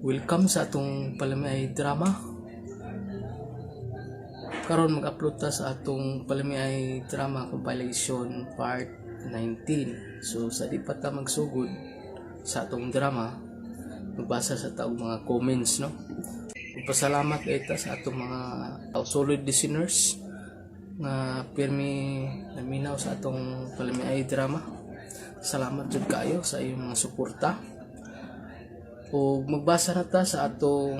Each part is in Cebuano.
Welcome sa atong palamiay drama. Karon mag-upload ta sa atong palamiay drama compilation part 19. So sa di pa ta magsugod sa atong drama, magbasa sa ta og mga comments, no. Pasalamat kay ta sa atong mga solid listeners nga pirmi naminaw sa atong palamiay drama. Salamat jud kaayo sa iyong mga suporta. O magbasa na ta sa atong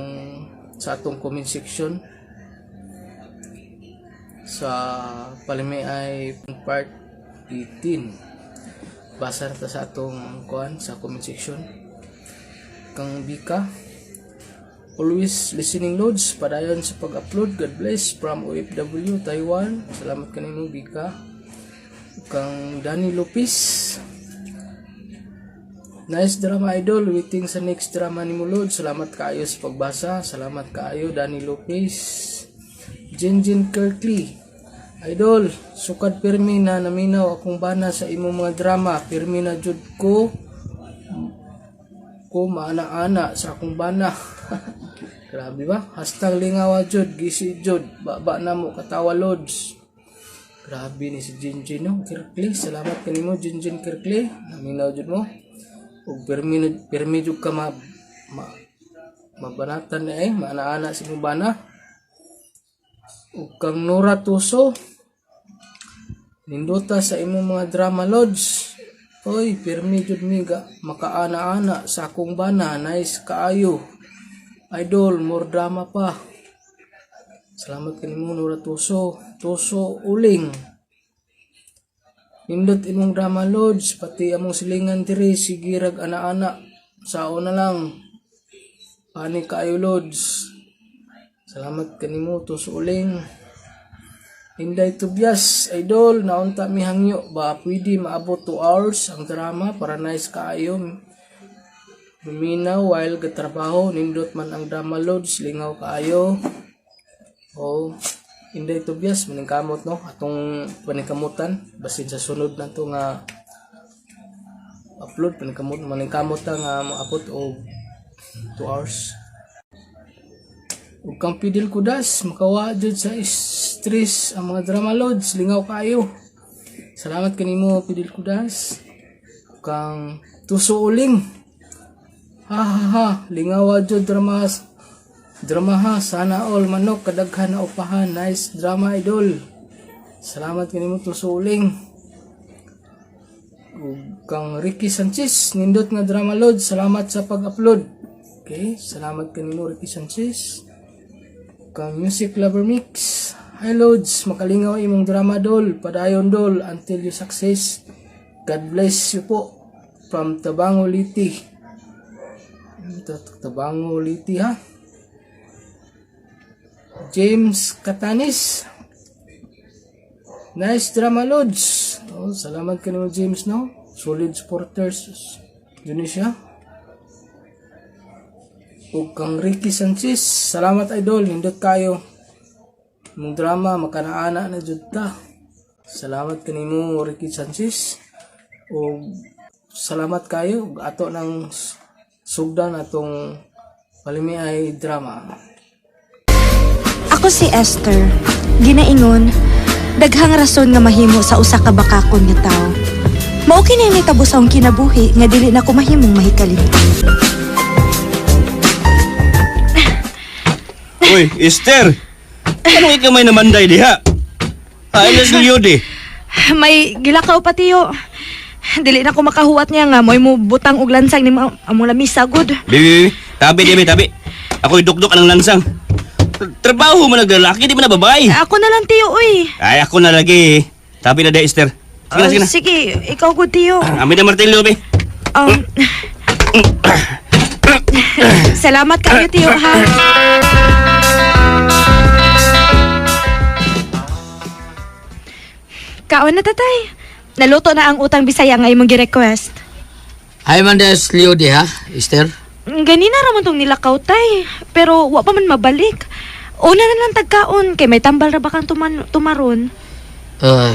comment section sa palamiay part 18. Basa na ta sa atong kuan sa comment section. Kang Bika, "Always listening, Lods. Padayon sa pag-upload. God bless from OFW Taiwan." Salamat kanimo, Bika. Kang Danny Lopez, "Nice drama, idol. Waiting sa next drama ni Mulod." Salamat kaayo sa pagbasa. Salamat kaayo, Danny Lopez. Jinjin Kirkley, "Idol, sukad pirmi na naminaw akong bana sa imong mga drama. Pirmi na jud ko maana-ana sa akong bana." Grabe ba? "#lingawa jud, gisi jud, baba na mo katawa, Lods." Grabe ni si Jinjin, no? Kirkley. Salamat kanimo, Jinjin Kirkley. Naminaw jud mo. Ug pirmi pirmi jud ka ma mabanatan na eh, maana-ana sa imong bana. Ug kang Nora Tuso, "Nindota sa imong mga drama, Lods. Oy, pirmi jud mi ga makaana-ana sa akong bana. Nice kaayo. Idol, more drama pa." Salamat kanimo, Nora Tuso. Tuso Uling, "Nindot imong drama, Lods, pati among silingan diri sige rag ana-ana. Sao na lang. Pani kaayo, Lods." Salamat kanimo, Tuso Uling. Inday Tobias, "Idol, naunta mi hangyo ba pwede maabot 2 hours ang drama para nice kaayo. Maminaw while gatrabaho, nindot man ang drama, Lods, lingaw kaayo." Oh, Inday Tobias, maningkamot, no, atong paningkamutan basin sa sunod na to nga upload, paningkamot maningkamot ta nga maabot og 2 hours. Ug kang Pidel Kudas, "Makawa jud sa stress ang mga drama, Lods, lingaw kaayo." Salamat kanimo, Pidel Kudas. Kang Tuso Uling, "Ha ha ha, lingawa jud drama drama ha, sana all manok kadaghan na upahan. Nice drama, idol." Salamat kanimo, Tuso Uling. Ug kang Ricky Sanchez, "Nindot nga drama, Lods, salamat sa pag-upload." Okay, salamat kanimo, Ricky Sanchez. Kang Music Lover Mix, "Hi Lods, makalingaw imong drama, dol. Padayon, dol, until you success. God bless you po. From Tabango, Leyte." Tabango, Leyte ha. James Katanis, "Nice drama, Lods." Oh, salamat kanimo, James, no. Solid supporters. Yun siya. Ug kang Ricky Sanchez, "Salamat, idol, nindot kayo. Imong drama makanaana na jud ta." Salamat kanimo, Ricky Sanchez. Ug salamat kayo ug ato nang sugdan atong palimiay drama. Ako si Esther. Ginaingon, daghang rason nga mahimo sa usa ka bakakon nga tawo. Mao kini nitabo sa akong kinabuhi nga dili na ko mahimong mahikalimtan. Uy, Esther! Anong ikaw may namanday diha? Ay, las eh. May gilakaw pa, tiyo. Dili na ko makahuwat niya nga mo'y mo butang og lansang ni among lamisa gud. Bibi, bibi, tabi, bibi, tabi. Ako'y dukdok ang lansang. Trabaho mo naglalaki, di mo na babae. Ako na lang, tiyo, uy. Ay, ako na lagi. Tabi na di, Esther. Sige na, sige na. Sige, ikaw gud, tiyo. Amin na martilyo, be. Salamat kayo, tiyo, ha. Kaon na, tatay. Naluto na ang utang Bisaya nga imong gi-request. Hi man des Leo di ha, Esther. Ganina ra man tong nilakaw, tay. Pero wa pa man mabalik. Una na lang tagkaon kay may tambal ra ba kang tumaron.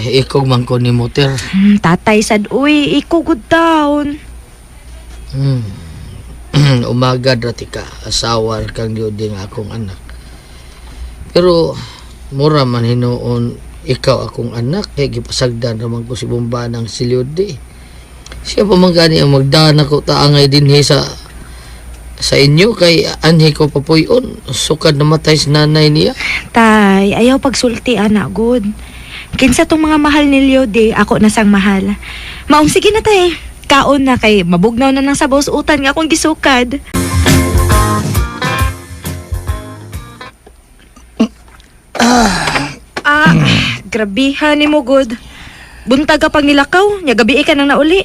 Ikog man ko ni Moter. Tatay sad uy, iko good down. Umagad ra ti ka, asawa kang Leody nga akong anak. Pero mura man hinuon ikaw akong anak kay gipasagdan raman ko si Bumbanang si Leody. Siya pa man gani ang magdana ko taangay dinhi sa inyo kay anhi ko papuyon sukad namatay si nanay niya. Tay, ayaw pagsulti ana good. Kinsa tong mga mahal ni Leody, ako na sang mahal. Maong sige na tay. Kaon na kay mabugnaw na ng sabaw sa utan nga akong gisukad. Ah, grabihan ni mo good. Buntag ka pang nilakaw, nya gabi ka nang nauli.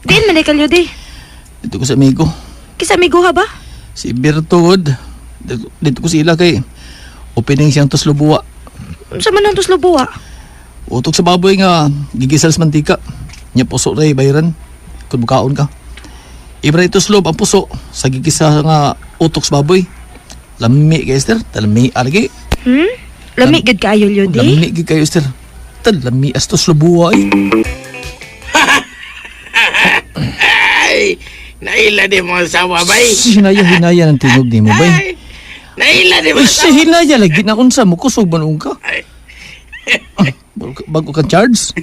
Diin man ka Leody. Dito ko sa amigo. Kisa amigo ha ba? Si Berto God. Dito ko sila kay opening siyang tuslubuwa. Unsa man ang tuslubuwa? Utok sa baboy nga gigisal sa mantika. Nya puso ray bayran kung mukaon ka. Ibra tuslob ang puso sa gigisa nga utok sa baboy. Lami kay Esther, talami alagi. Hmm? Lami gud kaayo Leody. Lami gyud kayo Esther. Tal lami as tuslubuwa eh. Ay, naila di mo asawa, bay. Hinaya hinaya ng tingog nimo bay. Naila di mo Uy, si hinaya lagi na unsa mo kusog man ka. Ah, bago kang charge.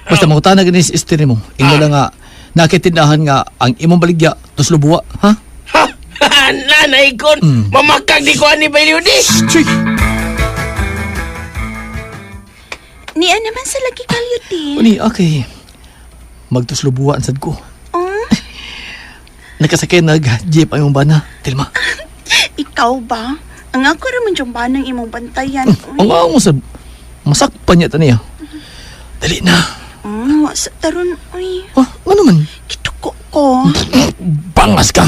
Basta mangutana gani si Esther nimo. Ingo lang nga nakitindahan nga ang imong baligya tuslubuwa, ha? Ha? Nanay kon, mamakag di ko ani bay Leody. Chick. Niya naman sa lagi kalyuti. Uni, okay. Magtuslubuan sad ko. Oh, Nakasakay nag jeep ang imong bana. Tilma. ikaw ba? Ang ako raman diyang banang imong bantayan. Ang amo sa masakpan niya taniya. Dali na. Oh, sa taron, uy. Oh, ano man? Kituko ko. Bangas ka.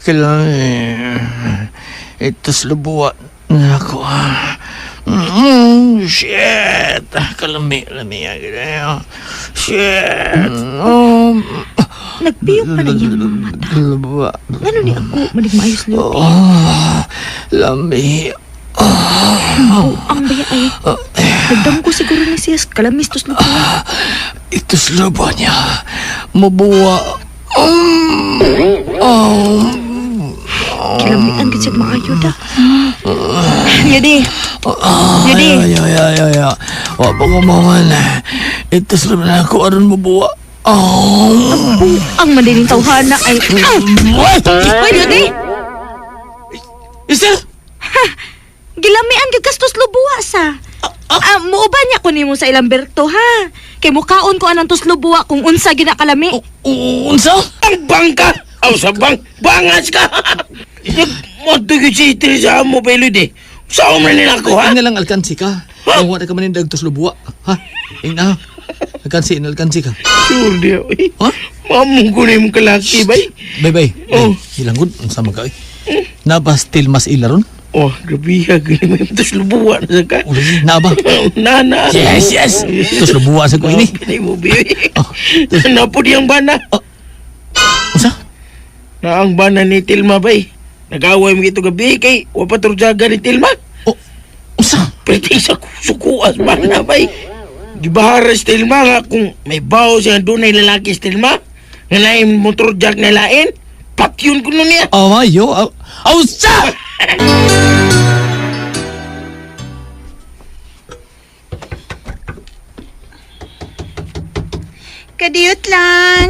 Kailangan ito sa na ako. Shit! Kalami, lami. Shit! Nagpiyok pa na iyang mga mata. Lubuwa. Ngano ni ako manig maayos Leody? Oh, lami. Ang baya ay. Nagdam ko siguro ni siya sa kalamis tos lubuwa. Ito sa lubuwa niya. Mabuwa. Kilamian gid siya maayo da. Yudi. Yudi. Ay, ay, ay, ay, ay. Wa pa ko maman. Ito sa na ako aron mabuwa. Oh. Ang madiling tawhana ay. Ay, Yudi. Esther! Gilamian gid kas tos lubuwa sa. Ah, muuban niya ko nimo sa ilang Berto ha. Kay mukaon ko anang tuslubuwa kung unsa ginakalami. Unsa? Ang bangka. Aw sa bang, bangas ka. Nagmoto gyud si Esther sa amo bay Leody. Sa man nila ako ha. Ay na lang alkansi ka. Kung wala ka man yung tuslubuwa. Ha? Ing na. Alkansi, alkansi ka. Sure di. Uy. Ha? Mamong ko na imong kalaki bay. Bay, bay. Oh. Hilangod. Unsa man ka eh. Naba still mas ilaron? Oh, grabe ha gani mo imong tuslubuwa na sa ka. Uli, naba. Nana. Yes, yes. Tuslubuwa sa ko ini. Ini mo bi. Oh, Napo diyang bana. Unsa? Na ang bana ni Tilma bay. Nag-away mo ito gabi kay wa pa turjaga ni Tilma. Oh, unsa? Pwede sa sukuas bana bay. Gibahara si Tilma nga kung may bawo siya dunay lalaki si Tilma. Nga lain motor jack na lain. Patyon ko nun niya. Oh, ayo. Oh, unsa? Kadiyot lang.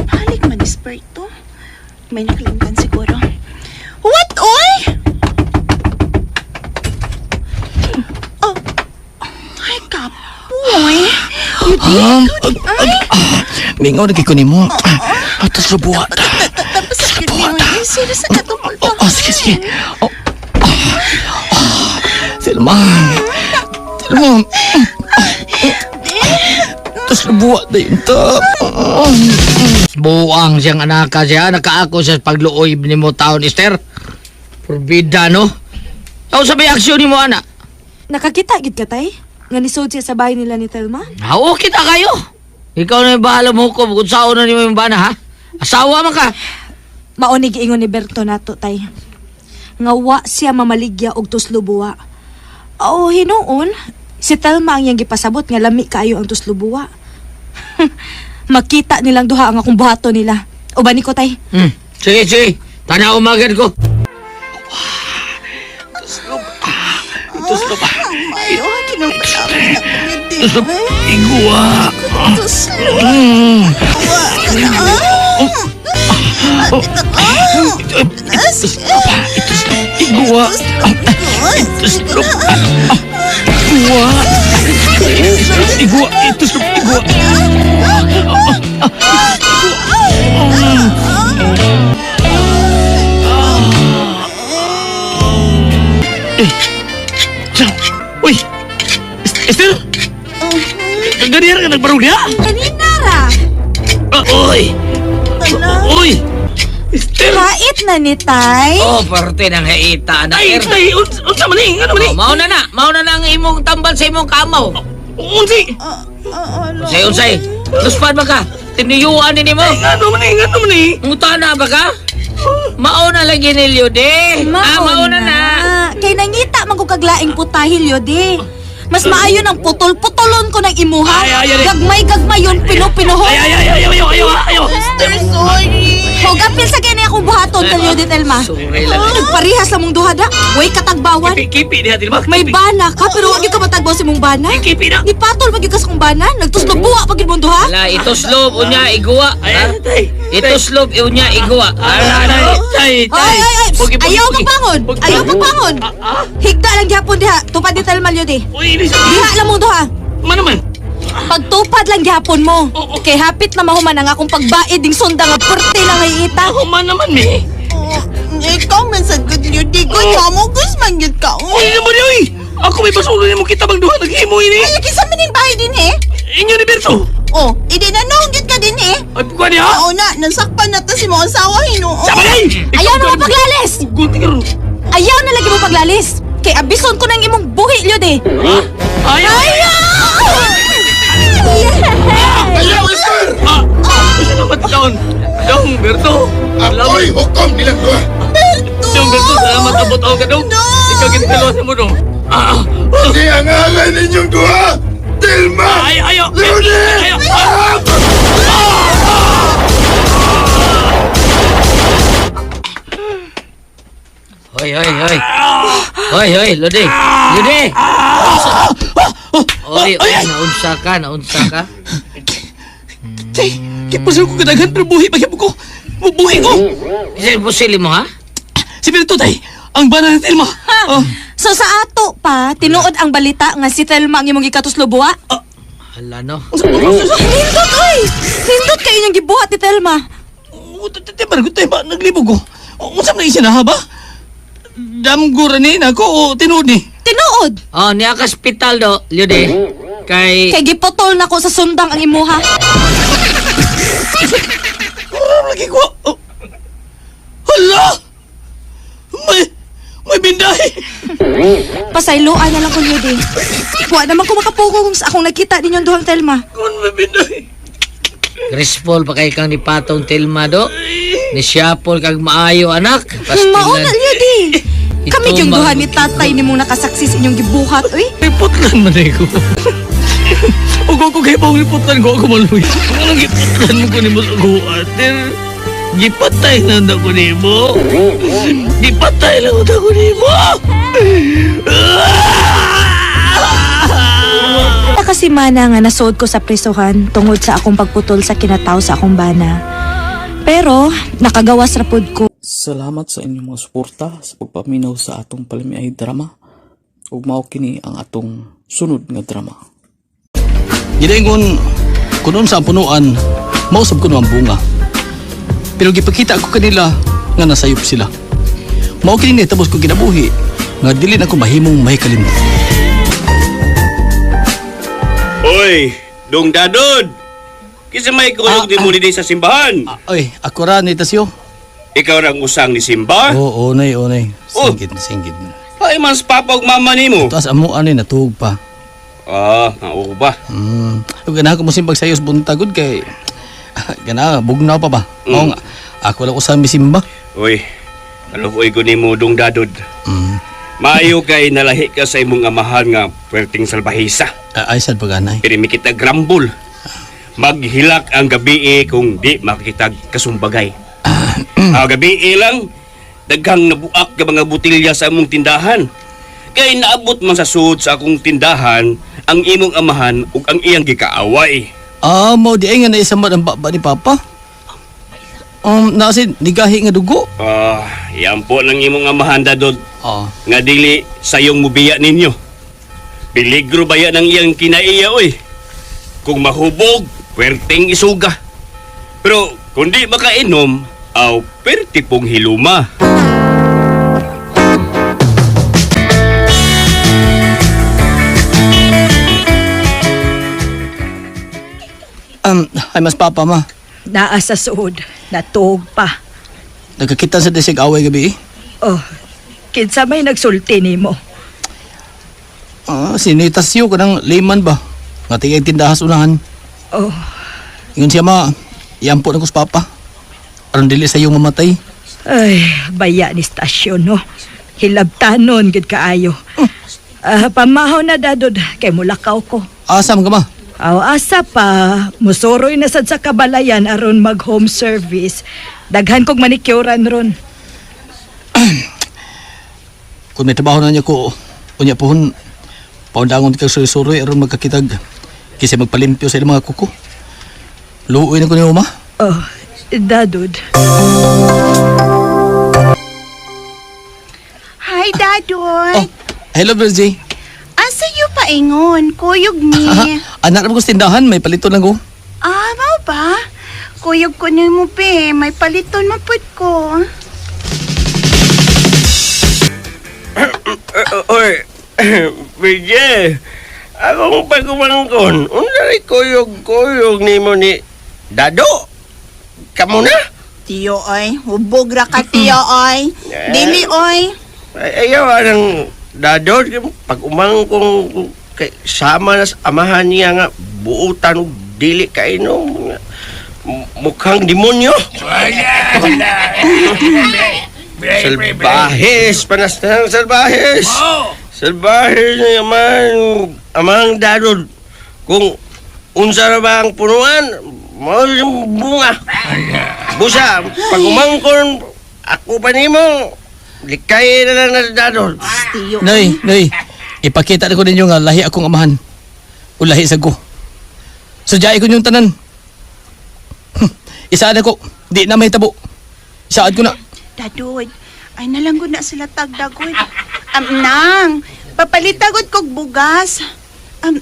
Balik man is to. May nakalimtan siguro. What, oy? Oh, ay, kapoy. Yudi, ay. Mingaw na kay ko nimo. Ah, tuslubuwa. Tapos sa kanya, sino sa katungkol Oh, oh, sige, sige. Oh. Ah, Tilma. Tilma. Tuslubuwa na yun ta. Buang siyang anak siya, nakaako siya sa pagluoy ni mo taon, Esther. Purbida, no? Aw sa may aksyon ni mo, ana. Nakakita gid ka tay? Nga nisod siya sa bahay nila ni Thelma? Ha, okay ta kayo. Ikaw na yung bahala mo ko, kung saan na nimo yung bana, ha? Asawa man ka. Mao ni giingon ni Berto nato tay. Nga wa siya mamaligya og tuslubuwa. Oo, hinuon. Si Telma ang iyang gipasabot nga lami kaayo ang tuslubuwa. Makita nilang duha ang akong buhato nila. Uban ni ko, tay. Sige, sige. Tanaw magad ko. Mayo, kinukalabi na kami. Tuslob, igwa. Tuslob. Wa ka na. Igwa. Tuslob. Igwa. Igwa. Tuslob, igwa. Eh. Uy! Esther! Ganyan ka nagbarog niya? Kanina ra. Uy! Uy! Esther! Kait na ni tay. Oh, parte ng haita na. Ay, tay! Unsa man eh? Ano man eh? Oh, mauna na. Mauna na ang imong tambal sa imong kamaw. Unsi! Unsay, unsay. Luspad ba ka? Tiniyuan ni mo. Ano man eh? Ano man eh? Ngutana ba ka? Mauna lagi ni Liude. Ah, mauna na. Kay nangita man ko kaglaing putahil yodi. Mas maayo ng putol-putulon ko ng imuha. Ay, ay, ay. Gagmay-gagmayon, pino-pinohon. Ay, ay, ay, ay, ayaw, ayaw, ayaw! Esther, sorry. Hog, apil sa kini akong buhaton, talyo din, Elma. Sorry lang. Nagparihas lang mong duha da. Way katagbawan. Kipi, kipi diha, di ba? May bana ka, pero wag yun ka matagbaw sa mong bana. Kipi na! Nipatol pag yun ka sa kong bana. Nagtuslo buwa pag yun mong duha. Ala, ituslob unya igwa. Ay, ay, tay! Ituslob unya igwa. Ay, ay, ay, tay, tay! Ay, ay, ay. Pogi, pogi, Ayaw pogi. magbangon. Pogi. Ayaw magbangon. Ah, ah? Higda lang gyapon diha. Tupad ni Telma yun eh. Uy, ilis! Diha lang mong duha. Man naman! Pagtupad lang gyapon mo. Oo. Kay hapit na mahuman ang akong pagbaid ding sunda nga perte lang ay ita. Ako man naman, mi! Oh, ikaw man sa good Liude. Good ka mo, gus man yun ka. Uy, naman uy! Ako may basulo ni mo kita bang duha naghimo ini? Ay, kinsa man ning bahay din eh. Inyo ni Berto! Oh, idi na nung ka din eh. Ay, pagkuhan niya! Oo na, nasakpan na ta si mo asawa hinuon. Sama na eh! Ayaw na mo paglalis. Gunti ka ron! Ayaw na lagi mo paglalis. Kay abison ko ng imong buhi lyod eh. Ayaw! Ayaw! Ayaw, Esther! Ah! Ay, salamat, Don! Dong, Berto! Ako'y hukom nilang duha! Dong, Berto, salamat abot ako ka, Dong! Ikaw ginikaluan mo, Dong! Ah! ah, Hindi ang alay ninyong duha! Tilma! Ay, ayaw! Leone! Ayaw! Ah! Hoy, hoy, hoy. Hoy, hoy, Lodi. Lodi. Oy, oy, naunsa ka, naunsa ka. Tay, kipasal ko kadaghan pero buhi pagyapon ko. Buhi ko. Isa busili mo ha? Si Berto tay, ang bana ni Telma. Oh, So sa ato pa, tinuod ang balita nga si Thelma ang imong gikatuslo buwa. Hala no. Nindot oy! Nindot kayo niyang gibuhat ni Thelma. Tay, bargo tay ba naglibog ko. Unsa man siya na ba? Damgo ra ni nako o tinuod ni. Tinuod! Oh, niya ka hospital do, Lodi. Kay Kay giputol na ko sa sundang ang imuha. Ram lagi ko. Oh. Hala! May bindahi. Pasayloan na lang ko yun eh. Wa naman ko makapuko kung sa akong nakita ninyong duhang Thelma. Kun may bindahi. Graceful pa kay kang nipatong tilma do. Ni Siapol kag maayo anak. Mauna Pastilan. yun eh. Kami Ito, yung duha mang- ni tatay ni mong nakasaksi sa inyong gibuhat, uy. Iputlan man eh ko. Ug ako kay pang iputlan ko ako maluy. Anong giputlan mo ko nimo sa kuwater? Gipatay na na ko nimo. Gipatay lang na ko nimo. Kasi mana nga nasuod ko sa prisuhan tungod sa akong pagputol sa kinataw sa akong bana. Pero nakagawas ra pod ko. Salamat sa inyong mga suporta sa pagpaminaw sa atong palamiay drama ug mao kini ang atong sunod nga drama. Gidaingon kunon sa punuan, mausab kuno ang bunga. Pero gipakita ko kanila nga nasayop sila. Mao kini tapos ko kinabuhi nga dili na ko mahimong mahikalimot. Oy, Dong Dadod! Kisa may kuyog di mo dinhi sa simbahan. Oy, ako ra ni Tasyo. Ikaw rang usang ni Simba. Oo, oh, nay, oh, nay. Oh. Singgit, singgit. Ay, man sa papa ug mama nimo. Taas amo ani natuog pa. Ah, mao ba? Ug ganahan ko mo simbag sayos buntagod kay gana bugnaw pa ba. Mao nga ako lang usang misimba. Uy, kaluoy ko nimo Dong Dadod. Maayo kay nalahi ka sa imong amahan nga puwerteng salbahisa. Ay, sad paganay. Pero mi kita grambol. Maghilak ang gabi kung di makikitag kasumbagay. Gabi lang, daghang nabuak ka mga botelya sa among tindahan. Kay naabot man sa sud sa akong tindahan ang imong amahan ug ang iyang gikaaway. Ah, mao di ay nga naisamad ang baba ni Papa. Nasi nigahi nga dugo. Ah, yan po ng imong amahan dadod Ah. nga dili sayong mubiya ninyo. Peligro baya ng iyang kinaiya oy. Kung mahubog, pwerteng isuga. Pero kung di makainom, aw pwerte pong hiluma. Ay mas Papa ma. Naa sa suod, natuog pa. Nagkakita sa desig away gabi eh. Oh, kinsa may nagsulti nimo? Ah, sinitasyo ka ng layman ba? Nga tigay tindahan sa unahan. Oh, Ingon siya ma, iampo na ko sa Papa. Aron dili sa iyong mamatay. ay, baya ni stasyon no. Hilabtanon gid kaayo. Ah, pamahaw na dadod kay mulakaw ko. Asam ka ma? Aw, asa pa, musuroy na sad sa kabalayan aron mag home service. Daghan kog manikyuran ron. Kung may trabaho na niya ko, unya pohon, paundangon kag suroy-suroy aron magkakitag. Kasi magpalimpyo sa ilang mga kuko. Luoy na ko niyo ma. Oh, dadod. Hi, Dadoy. Oh, hello Virgie. Asa yu paingon? Kuyog ni. Anak na ko sa tindahan, may palito lang ko. Ah, mao ba? Kuyog ko ni mo pe. May paliton mapud ko. Oy, Virgil, akong pagumangkon, unsa kuyog-kuyog nimo ni Dado? Kamo na? Tiyo oy, hubog ra ka tiyo oy. Dili oy. Ay, ayaw anang Dado, pag umangkong kay, sama na sa amahan niya nga buutan og dili kainom. Mukhang demonyo. Salbahes, panas na ang salbahes. Salbahes ni amang, amang dadod. Kung unsa ra ba ang punuan, mao yung bunga. Busa, pag umangkon, ako pa nimo, likay na lang na sa dadod. Tiyo. Nay, nay, ipakita na ko ninyo nga lahi akong amahan. O lahi sa ko. Sudyay ko niyong tanan. Isaan ako, di na may tabo. Isaad ko na. Dadod, ay nalanggod na sila tagdagod. Nang, papalitagod kog bugas.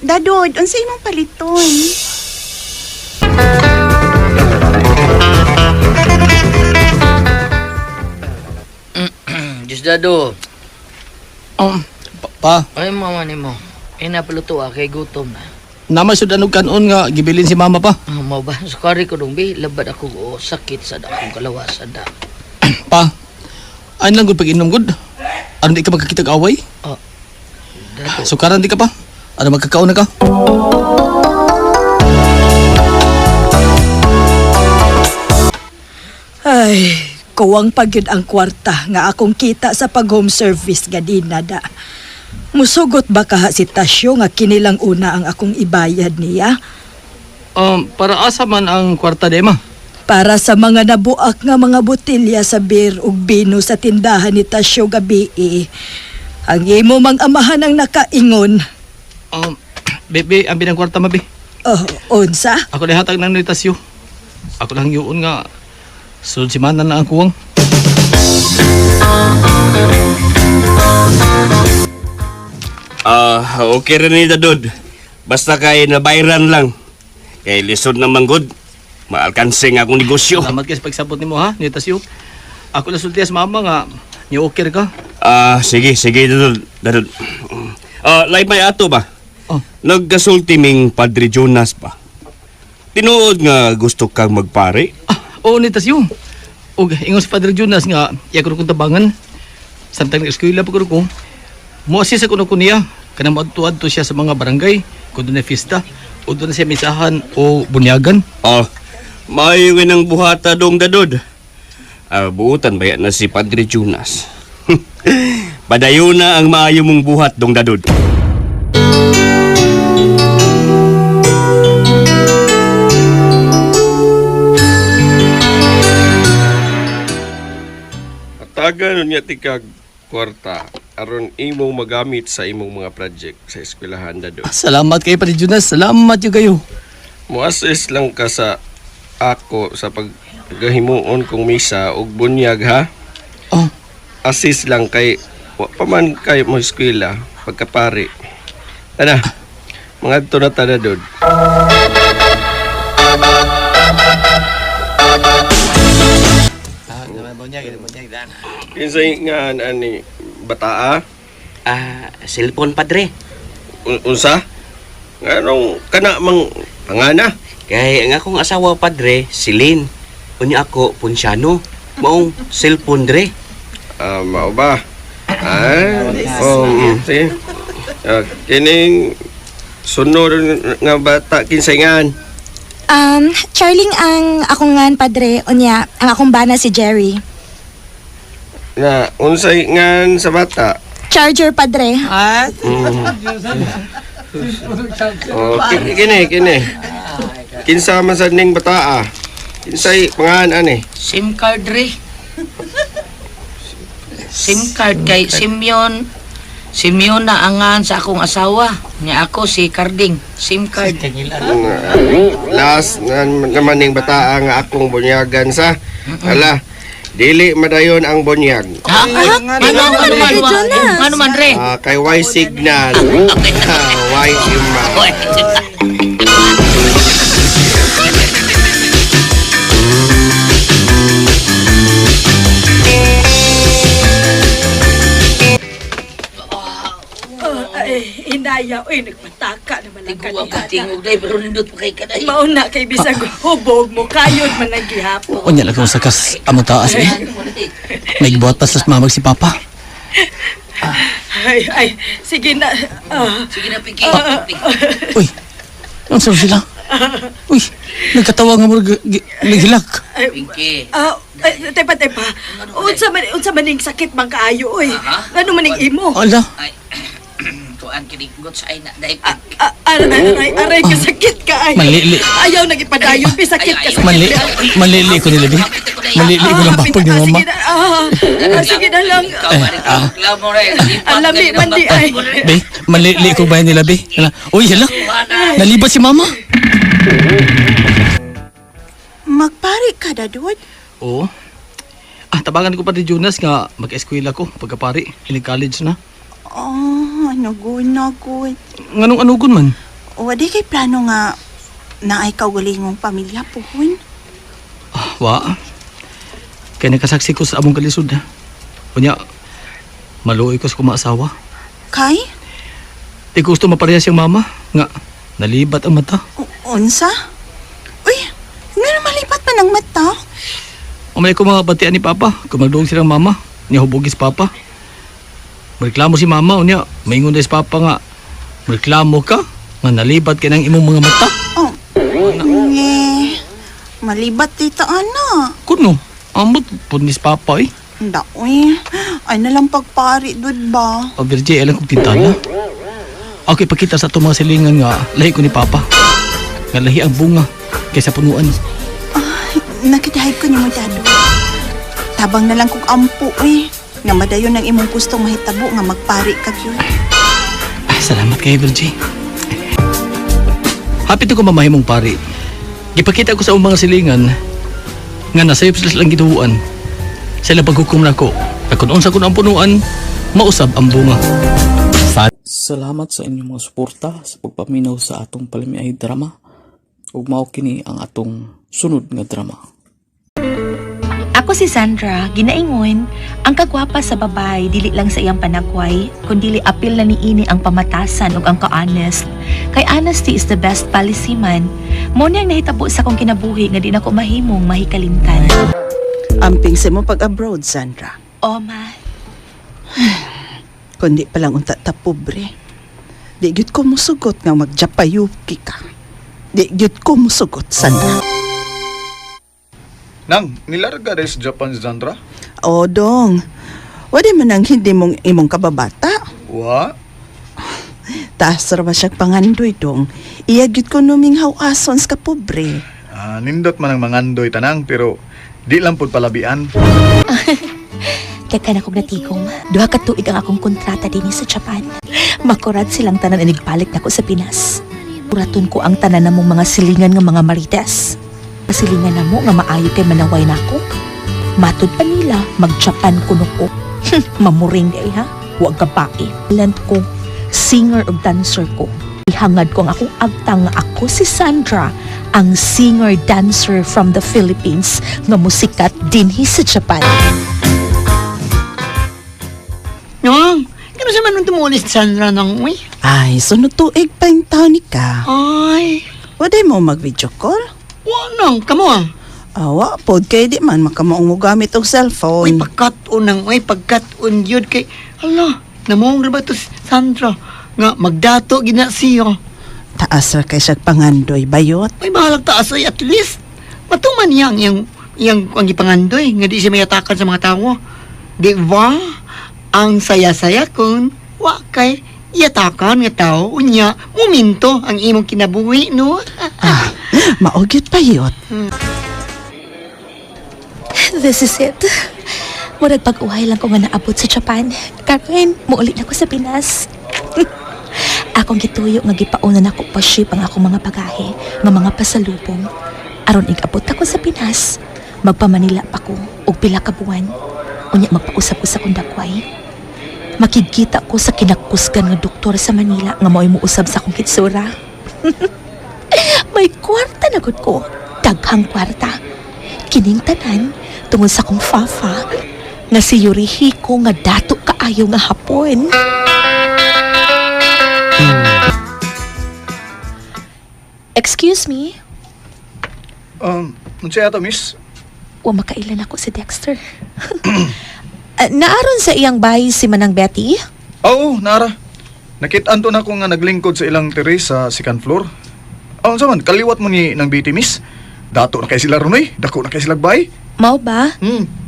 Dadod, unsa imong paliton? Diyos dado. Pa, Ay mama nimo. Ay napaluto ah, kay gutom na. namay sud anog kanon nga gibilin si mama pa. Ah, mao ba? Sukari ko dong bi, labad ako o sakit sa akong kalawasan da. Pa, ay lang gud pag-inom gud. Aron di ka magkakitag away? Oh. Dado. Sukaran di ka pa. Ano magkakaon na ka? Ay, kuwang pagyud ang kwarta nga akong kita sa pag-home service nga di nada. Musugot ba kaha si Tasyo nga kinilang una ang akong ibayad niya? Para asa man ang kwarta di ma? Para sa mga nabuak nga mga botelya sa beer ug bino sa tindahan ni Tasyo gabi. Ang imo mang amahan ang nakaingon. Bebe, ang binang kwarta mabi. Oh, unsa? Ako na hatag ng nitasyo. Ako lang yun nga. Sunod si Manan na ang kuwang. Ah, okay rin ni Dadod. Basta kay nabayran lang. Kay lisod na manggod, maalkanse nga akong negosyo. Salamat kay sa pagsabot nimo ha, nitasyo. Ako na sulti sa mama nga ni okay ka. Ah, sige, sige Dadod. Dadod. Ah, lay may ato ba? Oh. Nagkasulti ming Padre Jonas ba? Tinuod nga gusto kang magpare? Ah, oo nitasyo. Og ingon si Padre Jonas nga iya ko kong tabangan. Samtang nag-eskwela pa ko ko. Mo-assist ako ko niya kanang moadto-adto siya sa mga barangay kung doon na fiesta o doon na siya misahan o bunyagan. Oh, maayo nga ng buhata dong Dadod. Ah, buutan ba yan na si Padre Jonas? Padayon na ang maayo mong buhat, Dong Dadod. Atagan unya tikag kwarta aron imong magamit sa imong mga project sa eskwelahan dado. Salamat kay Padre Jonas. Salamat yun kayo. Mo-assist lang ka sa ako sa paggahimuon kong misa og bunyag ha. Oh, Assist lang kay wa pa man kay mo eskwela pagkapari. Tana. Mangadto na ta dod. Kinsay nga ani bataa? Ah, cellphone, padre. Unsa? Nganong kana mang pangana? Kay ang akong asawa, padre, si Lynn. Unya ako, Ponsiano. Maong cellphone, dre. Ah, mao ba? Ah, oh, sige. Ah, kining sunod nga bata kinsay ngan. Charling ang akong ngan, padre. Unya, ang akong bana si Jerry. Na unsay ngan sa bata? Charger, padre. Oh, kini kini. Kinsa man sad ning bata ah? Kinsay pangan ani? SIM card re. SIM card kay Simeon. Simeon na angan sa akong asawa. Nya ako si Carding. SIM card. Last na, naman ning bata nga akong bunyagan sa. Ala, dili madayon ang bunyag. Ha? Ano man Padre Jonas? Ano man re? Ah, kay Y signal. Ah, Y ima. Ay, inaya, uy, nagpataka naman ang Tiguang kanina. ka tingog day pero nindot pa kay kaday. Mauna kay bisag hubog mo, kayod man ang gihapon. unya lang kung sakas among taas eh. Nagbuhat pa sa mamag si Papa. Ay, ay, sige na. Ah, Sige na piki. Uy, ano sila? Uy, nagkatawa nga mo naghilak. Pinky. ah, ay, tepa, tepa. Unsa man ning sakit man kaayo, uy. Ano man ning imo? Ala, Ay, tuan kini gut sa ay na day. Ah, aray, aray, aray, kasakit ka ay. Malili. Ayaw nagipadayon, pi sakit ka, sakit. mali, malili ko nila, bi. Malili ko lang bapag ni Ah, Mama. sige na, sige na lang. Eh, ah. Ang lami man di ay. Be, malili ko ba nila, be? Ala, uy, hala. Nalibat si Mama. Magpari ka, Dadod. Oo. Ah, tabangan ko pa ni Jonas nga mag-eskwela ko pagkapari. Inig college na. Oh, ano gud na gud. Nganong anugon man? Wadi kay plano nga naay kaugalingong pamilya puhon. Ah, wa. Kaya nakasaksi ko sa among kalisod. Ha. Unya, maluoy ko sa kumaasawa. Kay? Di ko gusto mapareha siyang mama. Nga, nalibat ang mata. Unsa? Uy, nga malipat man ang mata. Umay ko mga batian ni Papa. Kumagduong silang mama. Niya hubogis Papa. Mareklamo si mama. Unya, maingon si Papa nga. Mareklamo ka. Nga nalibat ka ng imong mga mata. Oh, nge. Malibat tita ana. Kuno, amot po ni si Papa eh. Nda, uy. Ay nalang pagpari, dud ba? O Virgie, alam kong tintana. Okay, pakita sa itong mga silingan nga lahi ko ni Papa. Nga lahi ang bunga kaysa punuan. Nakitahay ko ni mo, Dado. Tabang na lang kong ampo, uy. Nga madayon ang imong gustong mahitabo nga magpari ka gyud. Ah, salamat kay Virgie. Happy to ko mamahimong pari. Gipakita ko sa umang mga silingan nga nasayop sila silang gituan. Sila paghukom nako. Na kung unsa kun ang punuan, mausab ang bunga. Salamat sa inyong mga suporta sa pagpaminaw sa atong palamiay drama. Ug mao kini ang atong sunod nga drama. Ako si Sandra, ginaingon, ang kagwapa sa babay dili lang sa iyang panagway, kundi apil na niini ang pamatasan ug ang ka-honest. Kay honesty is the best policy man. Mo ni ang nahitabo sa akong kinabuhi nga di nako mahimong mahikalimtan. Amping sa mo pag-abroad, Sandra. O ma, Kundi pa lang unta ta pobre. Di gyud ko musugot nga magjapayuki ka. Di gyud ko musugot, Sandra. Nang, nilarga rin sa Japan si Sandra? O, dong. Wala man ang hindi mong imong kababata. Wa? Taas ra ba siya pangandoy dong. Iya gyud ko numinghaw ason sa kapobre. Ah, nindot man ang mangandoy tanang pero di lang pud palabian. Teka na kong natigom. 2 ka tuig ang akong kontrata dinhi sa Japan. Makurat silang tanan inigbalik nako sa Pinas. Kuraton ko ang tanan namong mga silingan nga mga marites. Silingan namo nga maayo kay manaway nako. Matud pa nila mag-Japan kuno ko. Mamuring di ay, ha. Huwag ka bae. Talent ko, singer ug dancer ko. Ihangad ko ang akong agtang nga ako si Sandra, ang singer-dancer from the Philippines nga musikat dinhi sa Japan. Nong, kano sa man nung tumulis Sandra nang uy? Ay, sunod tuig pa yung taon ni ka. Ay, Wala mo mag-video call? wa nang, kamo ah. Awa, pod kay di man makamaong mo gamit og Uy, cellphone. pagkat-on nang uy, pagkat-on yun kay, hala, namong ba to Sandra? Nga, magdato gina siya. Taas ra kay siya pangandoy bayot. Ay, bahalag taas ay at least, matuman niya ang iyang, iyang ang gipangandoy, nga di siya mayatakan sa mga tao. Di ba? Ang saya-saya kun, wa kay yatakan nga tao, unya, muminto ang imong kinabuhi, no? Ah, mao gyud bayot. This is it. Murag pag-uhay lang ko nga naabot sa Japan. Karon, muuli na ko sa Pinas. Akong gituyo nga gipauna nako pa ship ang akong mga bagahe, nga mga pasalubong. Aron igabot ako sa Pinas, magpa-Manila pa ko og pila ka buwan. Unya magpausap ko sa akong dakway. Makigkita ko sa kinakusgan nga doktor sa Manila nga mao'y muusab sa akong kitsura. May kwarta na gud ko. Daghang kwarta. Kining tanan tungod sa akong fafa nga si Yorihiko nga dato kaayo nga hapon. Excuse me, Unsa ato miss? wa makailan ako si Dexter. Naaron sa iyang bahay si Manang Betty? Oo, nara. Nakit-an to na ko nga naglingkod sa ilang terrace sa second floor. Ah, unsa man kaliwat mo ni ng BT miss? Dato na kay sila runoy, dako na kay sila bay. Mao ba?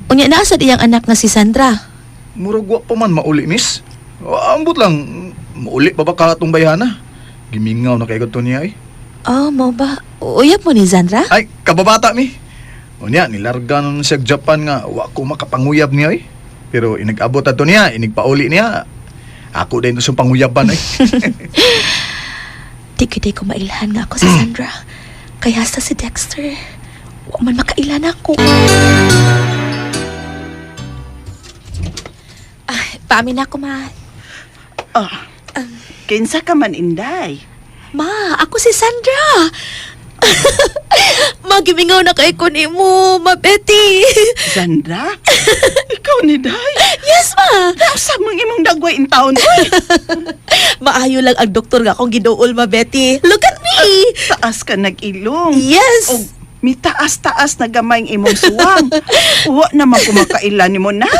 Unya naa sad iyang anak nga si Sandra. Murag wa pa man mauli miss. Ah, ambot lang mauli pa ba ka atong bayhana? Gimingaw na kay kadto niya eh. Oh, mao ba? Uyab mo ni Sandra? Ay, kababata mi. Unya, nilarga nun siya Japan nga, wa ko makapanguyab niya eh. Pero inag-abot ato niya, inigpauli niya. Ako din to siyang panguyaban eh. Di gyud ko mailhan nga ako si Sandra. Kaya sa si Dexter, wa man makailan ako. Ay, paamin ako, ma. Ah, kinsa ka man inday? Ma, ako si Sandra. Magimingaw na kay ko nimo, Ma Betty. Sandra? Ikaw ni Day? Yes, ma. Nausa mang imong dagway in taon, oy. Maayo lang ang doktor nga akong giduol, Ma Betty. Look at me. Taas ka nag-ilong. Yes. Og mitaas-taas na gamay ang imong suwang. Wa naman kumakailan nimo nak.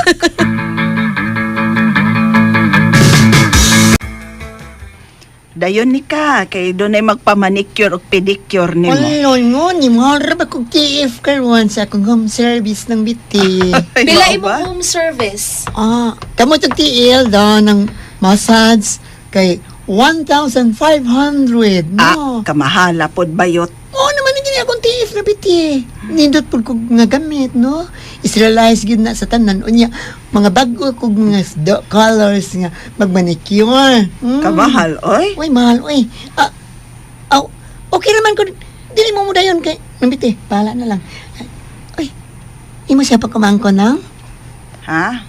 Dayon ni ka, kay doon ay magpamanicure o pedicure nimo. Wala no, ni mahal ba kong TF karon sa akong home service ng biti. Ay, Pila mao imong ba? home service? Ah, kamo itong TL daw ng massage kay 1,500, no? Ah, kamahala pod bayot. Oo naman ang gini akong TF na biti. Nindot po kong nga gamit, no? Israelize gid na sa tanan. Unya, mga bago kong mga colors nga magmanicure. Kamahal, oy. Uy, mahal, uy. Ah, aw, okay naman ko. Dili mo mo dayon kay nambiti, bahala na lang. Uy, imo siya pagkumangko nang? Ha?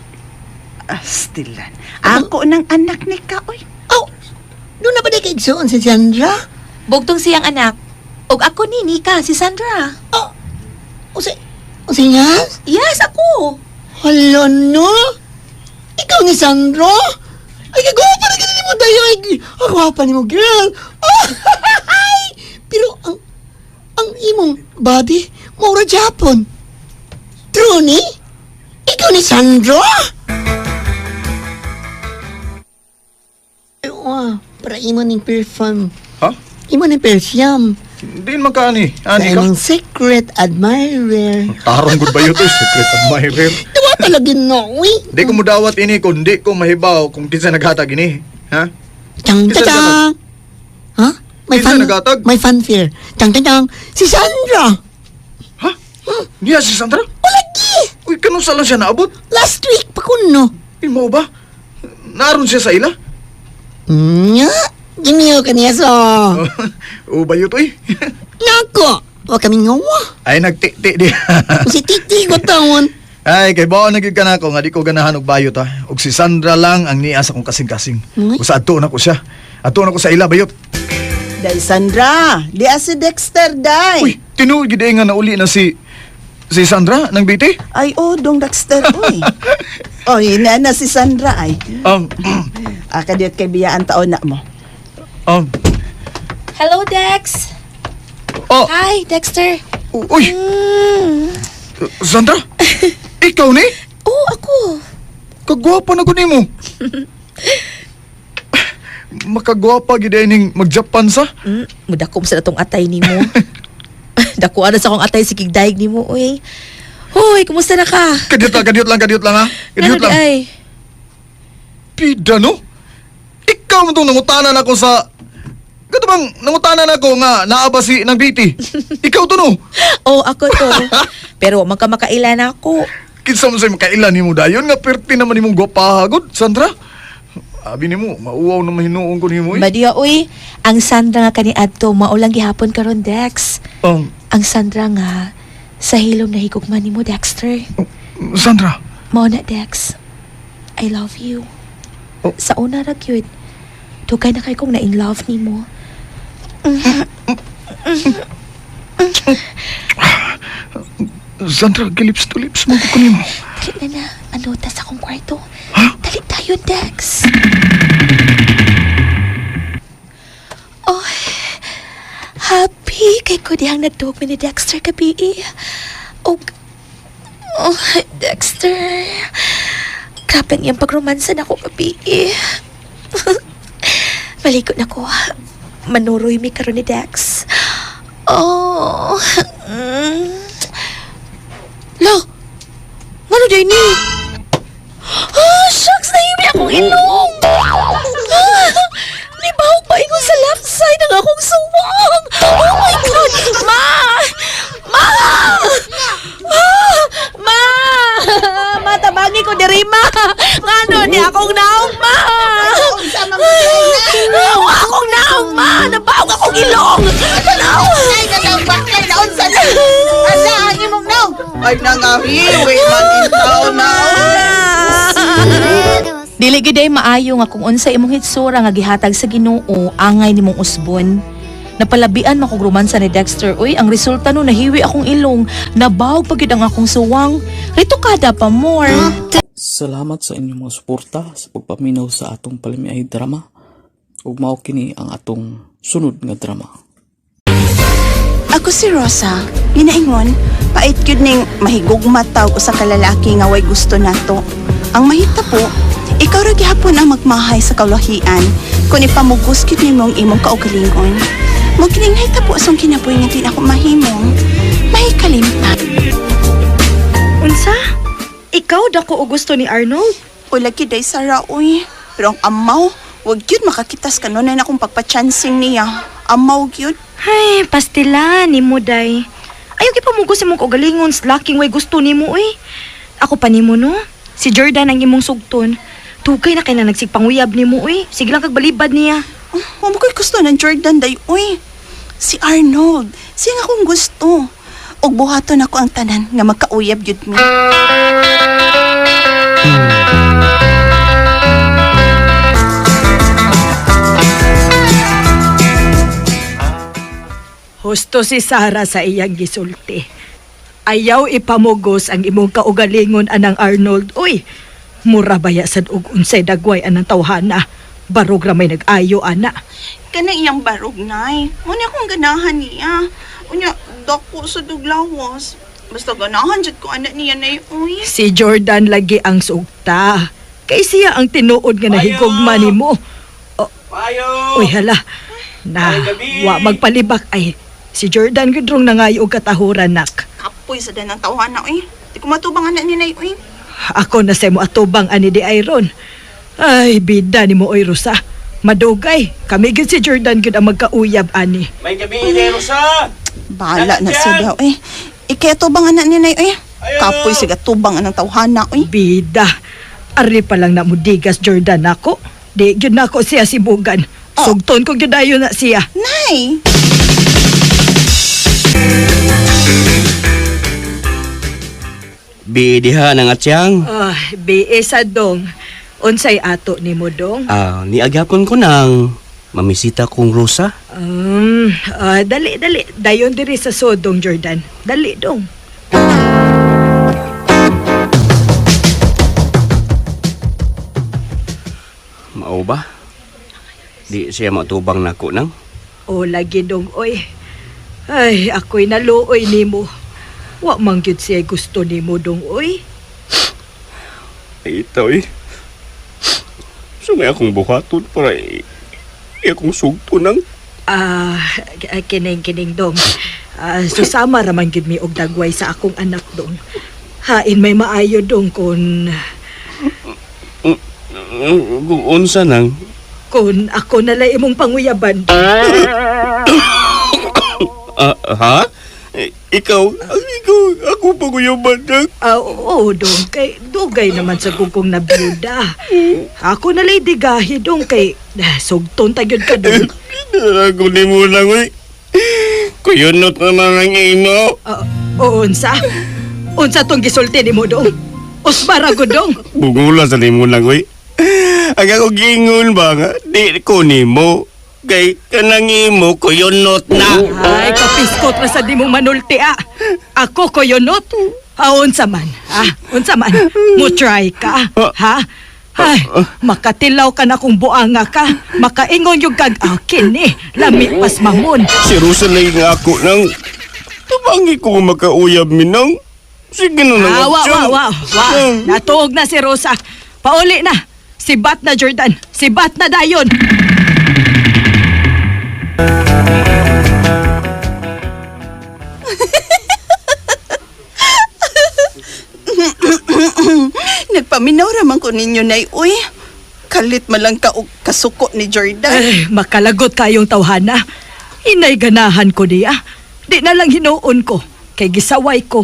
Astilan. Ako ng anak ni ka, oy. Aw, doon na ba di kay igsuon si Sandra? Bugtong siyang anak. Og ako ni Nika, si Sandra. Oh, usa, usa niya? Yes, ako. Hala no? Ikaw ni Sandra? Ay, kagwapa na ganun mo tayo. Ay, ang gwapa ni mo, girl. Ay, pero ang imong body, maura Japon. True ni? Ikaw ni Sandra? Ay, wah, para imo ning perfume. Ha? Imo ning perfume. Hindi man ka ani. Sa Ani ka. imong secret admirer. Tarong gud ba yun to? Secret admirer. Tuwa Talaga na, uy. Di ko mudawat ini kung di ko mahibaw kung kinsa naghatag ini. Ha? Tang Kinsa tang. naghatag? Ha? May Kinsa fan, naghatag? may fanfare. Tang tang tang. Si Sandra. Ha? Niya si Sandra? Lagi. Uy, kanung lang siya naabot? Last week pa kuno. Imo ba? Naron siya sa ila? Nya, gimiyo ka niya so. O bayot uy. Nako, wa kami ngawa. Ay nagti-ti di. Si Titi ko taon. Ay, kay baon na gyud ka nako nga di ko ganahan og bayot ha. Og si Sandra lang ang niya sa akong kasing-kasing. Uy. Usa adto na ko siya. Adto na ko sa ila bayot. Day Sandra, di si Dexter day. Uy, tinuod gyud nga nauli na si si Sandra ng biti. Ay oh, dong Dexter uy. Oy, na na si Sandra ay. Aka diot kay biyaan taon na mo. Hello, Dex! Oh. Hi, Dexter! Uy! Sandra? Ikaw ni? Oo, ako. Kagwapa na ko nimo. Makagwapa gid ay ning mag-Japan sa. Mudakom sa natong atay nimo. Dakuan na sa akong atay si kigdaig nimo, uy. Hoy, kumusta na ka? Kadiyot lang, kadiyot lang, kadiyot lang ha. Kadiyot Ngano di lang. ay? Pida no? Ikaw mo tong nangutanan ako sa Kato bang nangutanan ako nga naa ba si nang biti? Ikaw to no? Oh, ako to. Pero wa man ka makaila na ako. Kinsa man say makailan nimo dayon nga perti naman nimong gwapahagod, Sandra. Abi nimo, mauwaw na mahinuon ko nimo eh. Badiya, uy. Ang Sandra nga kaniadto, maulang gihapon karon Dex. Ang Sandra nga, sa hilom na higugma nimo, Dexter. Sandra. Mao na, Dex. I love you. Oh. Sa una ra gyud. Dugay na kay kong na in love nimo. Sandra, gilips to lips mo ko nimo. Dali na na. Ano ta sa akong kwarto? Dali tayo, Dex. Oh, happy kay ko dihang nagduhog mi ni Dexter gabi. Oh, oh, Dexter. Grabe ang iyang pagromansa na ako gabi. Maligo na ko. Manuroy mi karon ni Dex. Oh. Lo, Ngano day ni? Ah, shucks! Nahimi akong ilong! Ah, nibahog pa ingon sa left side ang akong suwang! Oh my God! Ma! Ma! Ah, ma! Ma, tabangi ko diri, ma! Ngano ni akong naong, ma? Ah, akong naong, ma! Nabahog akong ilong! Naong! Ay nangahiwi man in taon na. Dili gid ay maayo nga kung unsa imong hitsura nga gihatag sa Ginoo angay nimong usbon. Napalabian man kog romansa ni Dexter. Uy, ang resulta no nahiwi akong ilong, nabawg pa gid ang akong suwang. Rito kada pa more. Salamat sa inyong mga suporta sa pagpaminaw sa atong palamiay drama. Ug mao kini ang atong sunod nga drama. Ako si Rosa. Ginaingon, pait gyud ning mahigugma taw usa ka lalaki nga way gusto nato. Ang mahita po, ikaw ra gihapon ang magmahay sa kawlahian kun ipamugos gyud nimo ang imong kaugalingon. Mo kining nahitabo sa kinabuhi nga di nako mahimong mahikalimtan. Unsa? Ikaw dako og gusto ni Arnold? Wala gyud ay Sarah uy. Pero ang amaw, wag gyud makakitas kanunay na akong pagpa-chancing niya. Amaw gyud. Ay, pastila nimo day. Ayaw gipamugos imong kaugalingon slacking way gusto nimo uy. Ako pa nimo no. Si Jordan ang imong sugton. Tugay na kay na nagsigpanguyab nimo uy. Sige lang kag balibad niya. Oh, wa mo ko'y gusto ng Jordan day uy. Si Arnold, siya nga akong gusto. Og buhaton ako ang tanan nga magkauyab gyud mi. Husto si Sara sa iyang gisulti. Ayaw ipamugos ang imong kaugalingon anang Arnold. Uy, mura baya sad og unsay dagway anang tawhana. Barog ra may nag-ayo ana. Kanang iyang barog nay. Mo ni akong ganahan niya. Unya dako sa duglawas. Basta ganahan jud ko anak niya nay uy. Si Jordan lagi ang sugta. Kay siya ang tinuod nga nahigugma nimo. Payo! Uy hala. Na, wa magpalibak ay si Jordan gud rong nangayo og katahuran nak. Kapoy sa danang tawhana uy. Di ko matubang anak ni nay uy. Ako na sa mo atubang ani di Iron. Ay, bida ni mo oy Rosa. Madugay. Kami gid si Jordan gid ang magkauyab ani. May gabi ni Rosa! Bahala na siya daw eh. Iketo bang anak ni Nay eh? Kapoy siga tubang anang tawhana eh. Bida. Ari pa lang na mo digas Jordan ako. Di gyud nako siya sibugan. Oh. Sugton ko gyud ayo na siya. Nay! Bidiha ng atyang. Ah, BE sa dong. Unsay ato nimo dong? Ah, niagyapon ko nang mamisita kong Rosa. Dali dali. Dayon diri sa sodong Jordan. Dali dong. Mao ba? Di siya matubang nako nang. O lagi dong oy. Ay, ako'y naluoy nimo. Wa man gyud siya gusto nimo dong oy. Ay, ito eh. So may akong buhaton para akong sugto nang. Ah, kining kining dong. Ah, susama ra man gyud mi og dagway sa akong anak dong. Hain may maayo dong kun Kung unsa nang. kun ako nalay imong panguyaban. Ah, ha? Eh, Ikaw, ikaw, ako pa ko yung bandang. Ah, oo, dong. Kay dugay naman sa kukong nabiyuda. Ako nalay digahi dong kay sugton ta gyud ka dong. Ako ni mo lang, uy. Kuyunot naman ang imo. Ah, oo, unsa? Unsa tong gisulti nimo dong? Usbara ko dong. Bugula sa nimo lang, uy. Ang ako gingon ba nga, di ko nimo. Kay kanang imo, kuyunot na. Ay, kapiskot ra sa di mo manulti ah. Ako koyonot. Ah, unsa man? Ah, unsa man? Mo try ka, ha? Ay, makatilaw ka na kung buanga ka. Makaingon yung kag akin eh. Lami pas mamon. Si Rosalie nga ako nang tumangi ko nga makauyab mi nang. Sige na nang Ah, wa, atyang. wa, wa, wa. Natuog na si Rosa. Pauli na. Sibat na Jordan. Sibat na dayon. Nagpaminaw raman ko ninyo, Nay. Uy, kalit man lang ka og kasuko ni Jordan. Ay, makalagot kayong tawhana. Inay ganahan ko niya. Di na lang hinuon ko. Kay gisaway ko.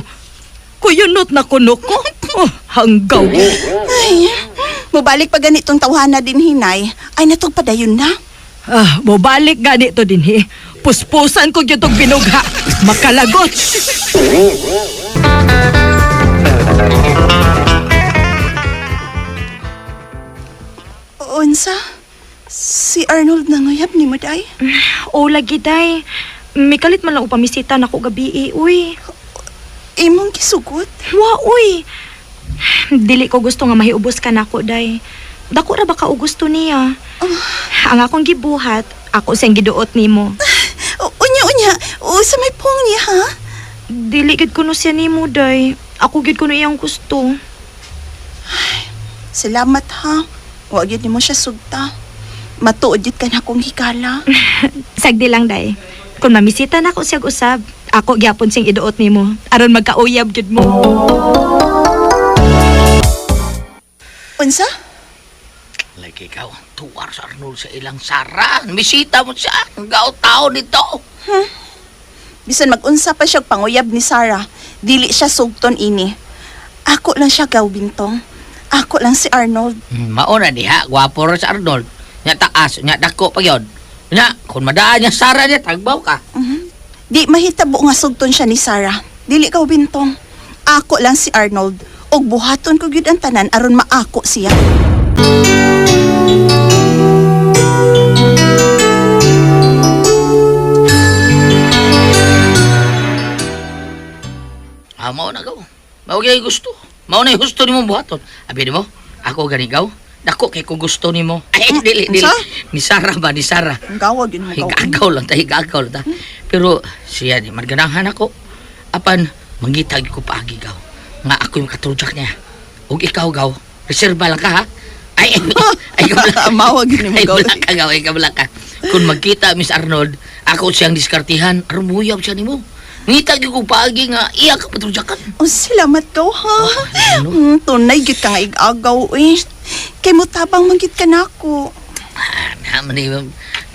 Kuyunot na kuno ko. Oh, hanggaw. Ay, mubalik pa ganitong tawhana din, Hinay. Ay, natog padayon na. Ah, mobalik ganito din he. Puspusan ko gyud tong binugha. Makalagot. Unsa? Si Arnold nanguyab ni mo, Day? O lagi day. Mikalit man lang upamisita nako gabi eh, uy. Imong gisugot? Wa uy. Dili ko gusto nga mahiubos ka nako day. Dako ra ba ka og gusto niya? Ang akong gibuhat, ako siyang giduot nimo. Unya, unya. Sa may pong niya, ha? Dili gid kuno siya nimo day. Ako gid kuno iyang gusto. Salamat, ha? Wa gyud nimo siya sugta. Matuod gyud ka na akong hikala. Sagdi lang day. Kung mamisita nako siya usab, ako gyapon siyang iduot nimo aron magkauyab gyud mo. Unsa? Like ikaw, ang tuwar sa Arnold sa ilang sara. Misita mo siya. Ang tao nito. Bisan mag-unsa pa siya og panguyab ni Sarah, dili siya sugton ini. Ako lang siya gaw bintong. Ako lang si Arnold. Mauna diha, gwapo ra sa Arnold. Nya taas, nya dako pa yun. Nya, kung madaan niya Sara niya, tagbaw ka. Di mahitabo nga sugton siya ni Sarah. Dili ka bintong. Ako lang si Arnold. Og buhaton ko gyud ang tanan aron maako siya. Ah, mao na gaw. Mao gyud gusto. Mao na gusto nimo buhaton. Abi nimo, ako gani gaw. Dako kay ko gusto nimo. Ay, dili, dili. Unsa? Ni Sara ba, ni Sara. Ang gawa gyud mo gaw. Higagaw lang ta, higagaw lang ta. Pero siya di man ganahan ako. Apan mangitag ko paagi gaw. Nga ako yung katrujak niya. Ug ikaw gaw, reserba lang ka ha. Ay, ay, kabla. Mao gyud nimo Ay, gaw. wala ka gaw, ay kabla ka. Kung magkita Miss Arnold, ako siyang diskartihan, aron muyab siya nimo. Ngita gyud kog paagi nga iya ka patrudyakan. Oh, salamat ko, ha? Tunay gyud ka nga igagaw, eh. Kay mo tabang man gyud ka nako. Naman eh,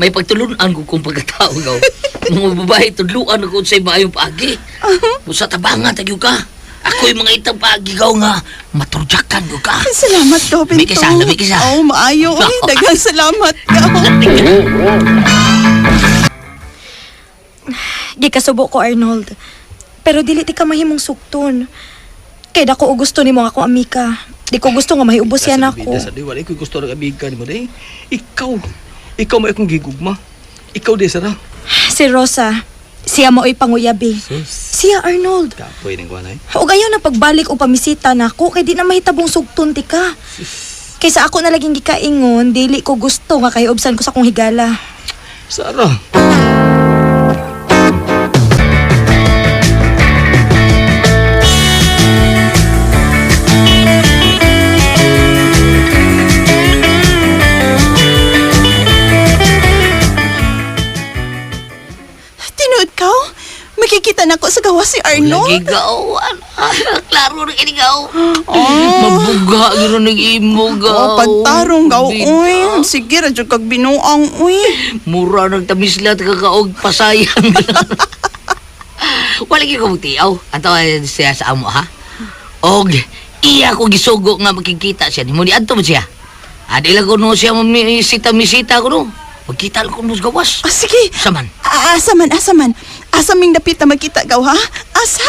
may pagtulunan ko kung pagkatao gaw. Mga babae, tudluan ako sa maayong paagi. Busa tabangan, tagyo ka. Ako yung mga itang paagi gaw nga, maturjakan ko ka. Ay, salamat ko, Bento. May kisa, may kisa. Oh, maayo, eh. Daghang salamat ka. Gikasubo ko, Arnold. Pero dili ti ka mahimong sukton. Kay dako og gusto nimo nga akong amika. Di ko gusto nga mahiubos yan ako. Sa di wala ko gusto ng amiga nimo day. Ikaw, ikaw may akong gigugma. Ikaw di Sara. Si Rosa, siya mao'y panguyabi. Sus. Siya, Arnold. Kapoy ning kuan ay. Ug ayaw na pagbalik o pamisita nako kay di na mahitabong sugton ti ka. Kaysa ako na laging gikaingon, dili ko gusto nga kahiubsan ko sa akong higala. Sara. Tinuod ka? Makikita na ko sa gawa si Arnold. Lagi gaw, klaro na kini gaw. Mabuga gyud ng imo gaw. Oh, pagtarong gaw, uy. Sige, radyo kag binuang, uy. Mura nang tamislat ka kaog pasayang. Wala gyud ko magtiaw. Anto siya sa amo ha. Og iya ko gisugo nga makikita siya nimo ni adto man siya. Adi lang ko no siya mamisita misita ko no. Magkita lang ko no sa gawas. Ah, sige. Saman. Asa man, asa man. Asa ming dapit na magkita gaw, ha? Asa?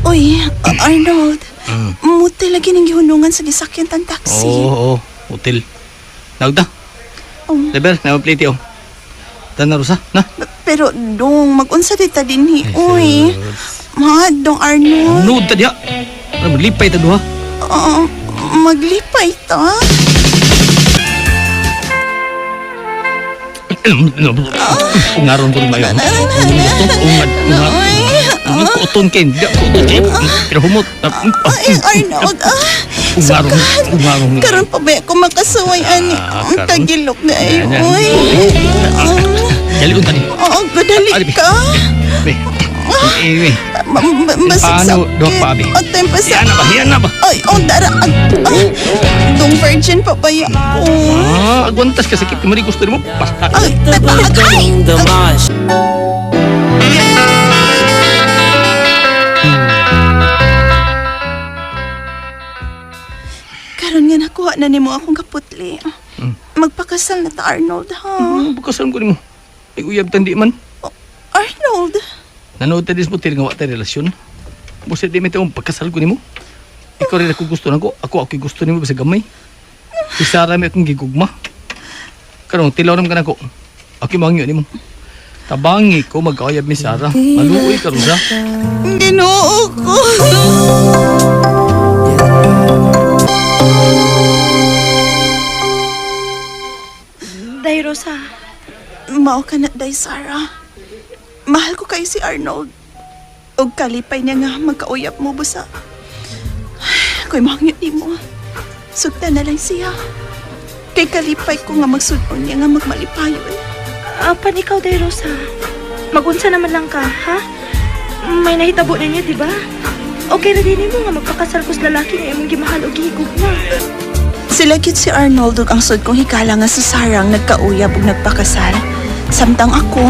Uy, Arnold. Muti lagi ning gihunungan sa gisakyan tan taxi. Oo, oo, hotel. Nagda. Oh. Leber, na plate oh. Tan na Rosa, na. Pero dong, mag-unsa di ta dinhi, uy. Ma, dong Arnold. Nuod ta diha. Ano maglipay ta duha? Oo, maglipay ta. Ungaron ko mayo. Ungad, ungad. Uy, Kuton kay, di kuton kay. Pero humot. ay, Arnold, ah. Ungarong, ungarong. Karon pa ba ako makasuway ani? Ah, Ang karon? tagilok na ay, Yan, yan. uy. Dali unta ni. Oo, gadali Ali, ka. Be. Eh, eh. Basig Paano, Dok Pabi? O, tempa sa... Yan na ba? Yan na ba? Ay, oh, dara. Dong virgin pa ba yan? Oh. Ah, agwantas ka sakit. Mali gusto mo. Basta. Ay, ay, ay. Karon nga nakuha na nimo akong kaputli. Magpakasal na ta, Arnold, ha? Pagkasal ko nimo. Ay, uyab tandi man. Arnold! Nanood ta dis mo nga wa ta relasyon. Buset di mi taong pagkasal ko nimo. Ikaw rin ako gusto nako. Ako ako'y gusto nimo bisag gamay. Si Sarah may akong gigugma. Karon tilaw naman ka nako. Ako'y mangyo nimo. Tabangi ko magkauyab ni Sarah. Maluoy ka Rosa. Ginoo ko! Day, Rosa. Mao ka na, Day Sarah. Mahal ko kayo si Arnold. Og kalipay niya nga magkauyap mo busa. Ko'y mangyo nimo. Sugta na lang siya. Kay kalipay ko nga magsud-on niya nga magmalipayon. Apan ikaw, Day Rosa. Magunsa naman lang ka, ha? May nahitabo na niya, di ba? Okay ra din mo nga magpakasal ko sa lalaki nga imong gimahal og gihigugma. Sila gyud si Arnold ug ang sud kong higala nga sa Sarah ang nagkauyab ug nagpakasal. Samtang ako,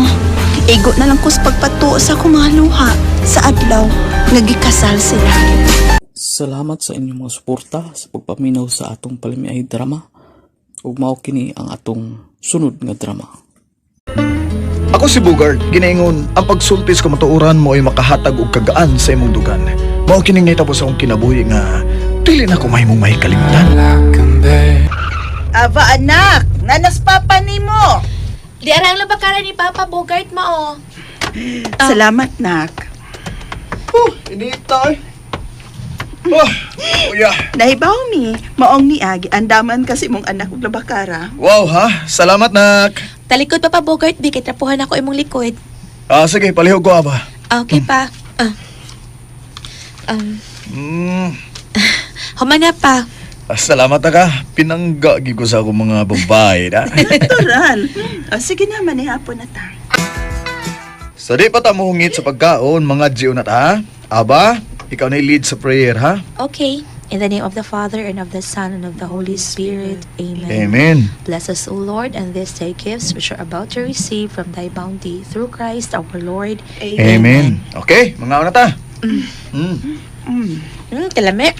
igo na lang ko sa pagpatuo sa akong mga luha sa adlaw nga gikasal sila. Salamat sa inyong mga suporta sa pagpaminaw sa atong palamiay drama ug mao kini ang atong sunod nga drama. Ako si Bugart, ginaingon, ang pagsulti sa kamatuoran mo ay makahatag og kagaan sa imong dugan. Mao kining nahitabo sa akong kinabuhi nga dili na ko mahimong mahikalimtan. Aba anak, nanas papa nimo. Di arang labakaran ni Papa Bogart mao. Salamat nak. Oh, inita eh. Oh, kuya. Nahibaw mi, maong niagi andaman kasi mong anak og labakara. Wow ha, salamat nak. Talikod Papa Bogart bi kay trapuhan ako imong likod. Ah, sige, palihog ko aba. Okay pa. Ah. Human na pa. Salamat ta ka. Pinangga gyud ko sa akong mga babae na. Natural. O, sige na, manihapon na ta. So di pa ta mohungit sa pagkaon, mga Gio na ta. Aba, ikaw na lead sa prayer ha. Okay. In the name of the Father, and of the Son, and of the Holy Spirit. Amen. Amen. Bless us, O Lord, and these thy gifts which are about to receive from thy bounty through Christ our Lord. Amen. Okay, mga una ta. Mm. Kalami.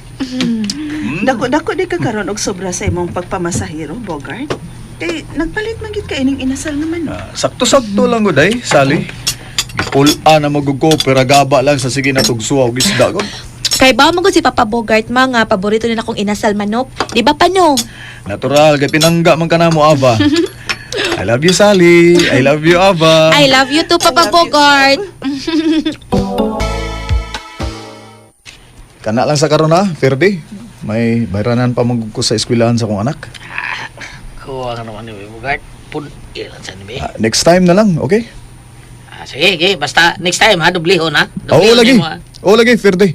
Dako-dako di ka karon og sobra sa imong pagpamasahero, Bogart. Kay nagpalit man gid ka ining inasal nga manok. Ah, sakto-sakto lang gud ay, Sally. Gipul-a na magugo pero gaba lang sa sige na tugsuwa og isda ko. Kay ba mo si Papa Bogart mga paborito nila akong inasal manok. Di ba pa no? Natural kay pinangga man ka namo Ava. I love you Sally. I love you Ava. I love you too, Papa Bogart. Kana lang sa karon ha, Ferdi. May bayranan pa man gud ko sa eskwelahan sa akong anak. Kuha ka naman ni Bugart. Pun, ilan sa ni Ah, next time na lang, okay? Ah, sige, sige. Basta next time ha, dublihon ha. Oo Dublihon lagi. nimo, ha. Oo lagi, Ferdi.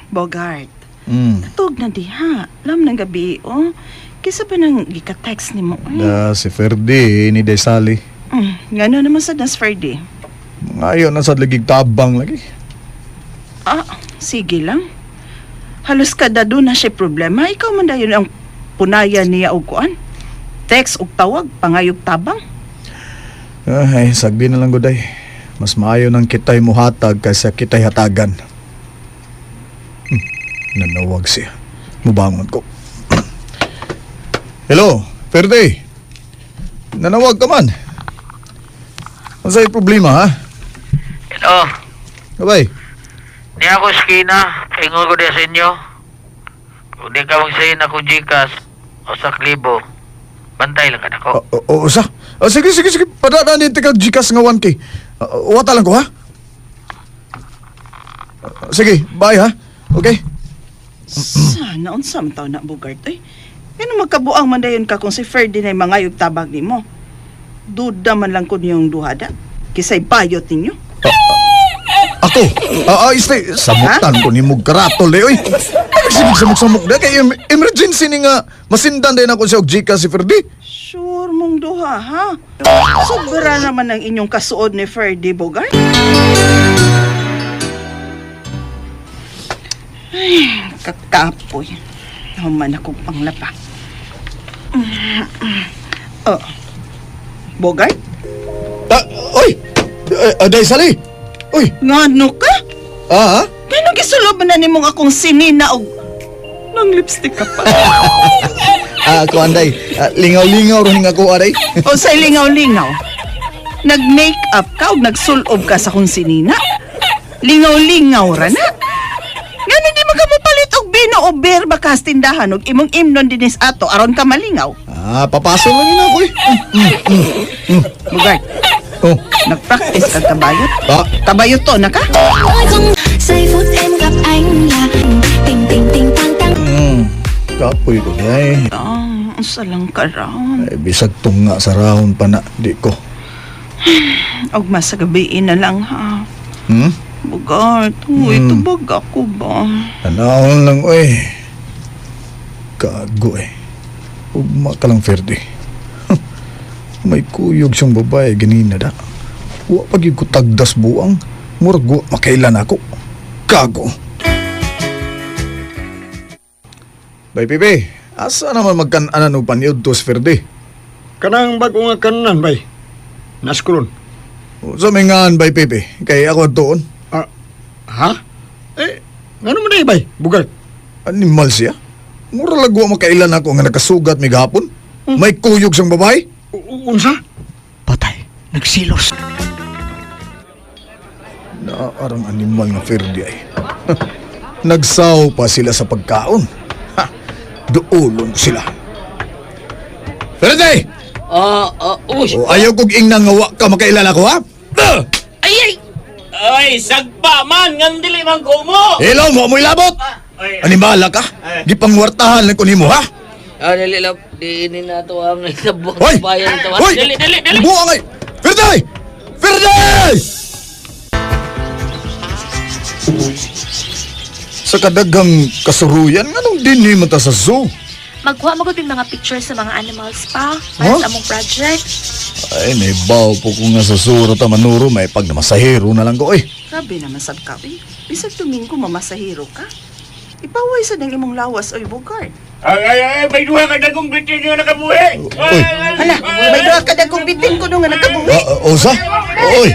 Bogart, Mm. tug na diha. Lam ng gabi, oh. Kisa pa nang gika-text nimo. Eh. Da, si Ferdi ni Day Sally. Ngano naman sa das Ferdy? Ngayon na sa lagig tabang lagi. Ah, sige lang. Halos kada doon na siya problema. Ikaw man dayon ang punayan niya og kuan. Text og tawag, pangayog tabang. Ay, sagdi na lang guday. Mas maayo nang kita'y muhatag kaysa kita'y hatagan. Nanawag siya. Mubangon ko. Hello, Ferde. Nanawag ka man. Ano sa'yo problema, ha? Hello. Abay, Di ako skina. Ingon ko diya sa inyo. Kung di ka magsayin ako Gcash o sa klibo, bantay lang ka nako. o, o, sa? O, sige, sige, sige. Padadaan din tika Gcash nga 1K. Wata lang ko, ha? Sige, bye, ha? Okay? Sana unsa man taw na Bogart eh. Ngano magkabuang man dayon ka kung si Ferdinand ay mangayog tabang nimo. Duda man lang ko niyong duhada. Kisay bayot ninyo. Ako? Este, samutan ko ni mong karatol eh, oy. Ay, samok-samok na. Kay emergency ni nga, masindan din ako siya og Gcash si Ferdi. Sure mong duha, ha? Sobra naman ang inyong kasuod ni Ferdy Bogart. Ay, kakapoy. Nahuman akong panglapa. Oh. Bogart? Ah, oy! Aday, Sally! Oy! Ngano ka? Ah, Kaya gisulob na nimong akong sinina og nang lipstick ka pa. Ah, ako, anday. Ah, lingaw-lingaw rin ako, aday. O sa lingaw-lingaw. Nag-make up ka og nagsulob ka sa akong sinina. Lingaw-lingaw ra na. Ngano di man ka mopalit og bino o beer ba ka sa tindahan og imong imnon dinis ato aron ka malingaw. Ah, papaso lang yun ako, eh. Bugart, Oh, nagpractice ka kabayot? ah, Kabayot to na ka? Giây phút em gặp anh là tình tình tình tăng tăng kapoy ko, day. Ah, unsa lang ka raon. Ay, bisag tunga sa rahon pa na, di ko. Og mas sa gabi na lang ha. Hmm? Bugart, uy, tubag ako ba? Tanawon lang, oy. Gago, eh. Ugma ka lang, Ferdi. May kuyog siyang babae, ganina da. Wa pag ko tagdas buang. Murag wa makailan ako. Gago. Bay, Pipe, asa naman magkananan og paniud to si Ferdi? Kanang bago nga kanan, bay. Naskulon. Sa may ngaan, bay, Pipe, kay ako doon. Ah, ha? Eh, ngano man day, bay? Bugart. Animal siya. Mura lang wa makailan ako nga nakasugat may gahapon. May kuyog siyang babae. Unsa? Patay, nagsilos. Naarang animal nga Ferdi ay. Nagsaw pa sila sa pagkaon. Ha, duulon ko sila. Ferdi! Ah, ah, uy. O, ayaw kong ingna nga wa ka makailan ako, ha? Ah! Ay, ay! Ay, sagpa man! Ngan dili man ko mo! Hello, mo amoy labot! Animala ka? Gipangwartahan lang ko nimo, ha? Ah, dili lang. Di ini na to ang nabuang Hoy! bayan ito. Hoy! Dili, dili, dili! Buang ay! Ferdi! Ferdi! Sa kadaghang kasuruyan, nganong dinhi man ta sa zoo? Magkuha magud mig mga pictures sa mga animals pa para Huh? sa among project. Ay, naibaw po ko nga sa zoo ra ta manuro, may pag namasahero na lang ko, eh. Grabe naman sab ka, uy. Bisag Domingo mamasahero ka. Ipaway sa nang imong lawas, oy, Bogart. Ay, ay, ay, may duha ka dagong bitin nga nakabuhi! Uy. Hala, may duha ka dagkong bitin ko nga nakabuhi. Ah, ah, usa? Oy!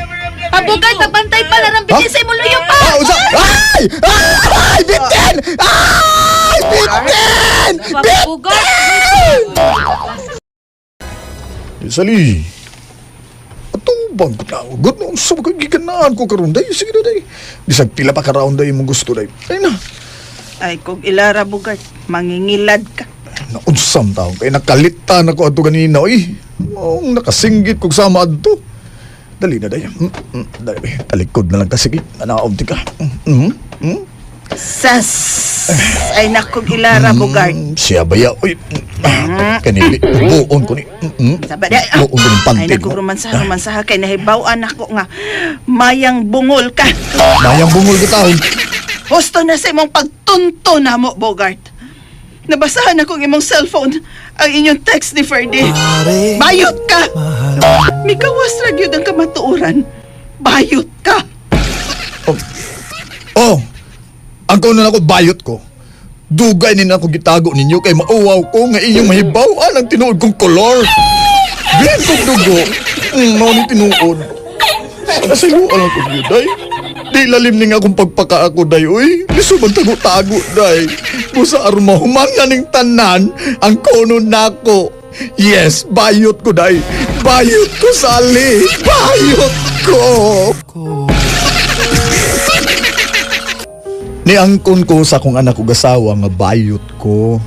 Pabugay, pabantay pa larang bitin sa imong luyo pa. Ah, usa! Ay! Ay! Bitin! Ay! Bitin! Pabugay. Sali. Atubang ko na. Gut na unsa ba giganaan ko karon day. Sige na day. Bisag pila pa ka round day imong gusto day. Ay na. Ay, kung ilara, Bogart, mangingilad ka. Naunsam taon kay nakalitan ako adto ganina oy. Maong nakasinggit kog sama adto. Dali na day. Dali, eh. Talikod na lang kasi anaog di ka. Mm, mm. Sas! Ay, nakong ilara, Bogart. Siya baya oy. Kanili buon ko ni. Saba di, ah. Buon ko ni Ay, pantin. naku, romansaha, romansaha, kay nahibaw-an ako nga, mayang bungol ka. Mayang bungol ko taon. Husto na sa imong pagtunto na mo, Bogart. Nabasahan ako ang imong cellphone, ang inyong text ni Ferdy. Bayot ka! Mikawas ra gyud ang kamatuoran. Bayot ka! Oh, ang kaunan ako bayot ko. Dugay ni na ako gitago ninyo kay mauwaw ko nga inyong mahibaw-an ang tinuod kong kolor. Bilin kong dugo. Mao ni tinuod. Nasiluan ako niyo, day. Di lalim ni nga akong pagpaka ako, day, uy. Liso man tago-tago, day. Busa aron mahuman nga ning tanan, ang kono nako. Yes, bayot ko, day. Bayot ko, Sally. Bayot ko. Niangkon ko sa akong anak ug asawa nga bayot ko.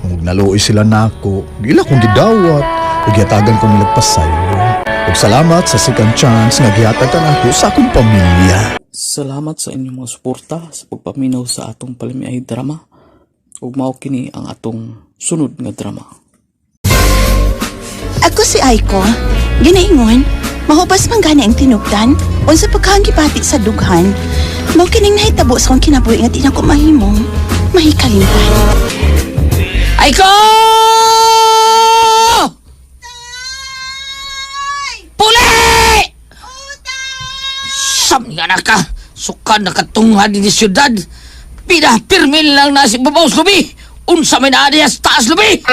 Ug naluoy sila nako. Gila kong gidawat ug gihatagan ko nila pasayo. Ug salamat sa second chance nga gihatag ka nako sa akong pamilya. Salamat sa inyong mga suporta sa pagpaminaw sa atong palamiay drama. Ug mao kini ang atong sunod nga drama. Ako si Aiko. Ginaingon, mahubas man gani ang tinugdan, unsa pagkahangibati sa dughan, mao kining nahitabo sa akong kinabuhi nga di na ko mahimong mahikalimtan. Aiko! Puli! Sam nga na ka. Suka nakatungha din ni siyudad. Pina pirmin lang na si Babaw Lubi. Unsa may naadiya sa taas lubi.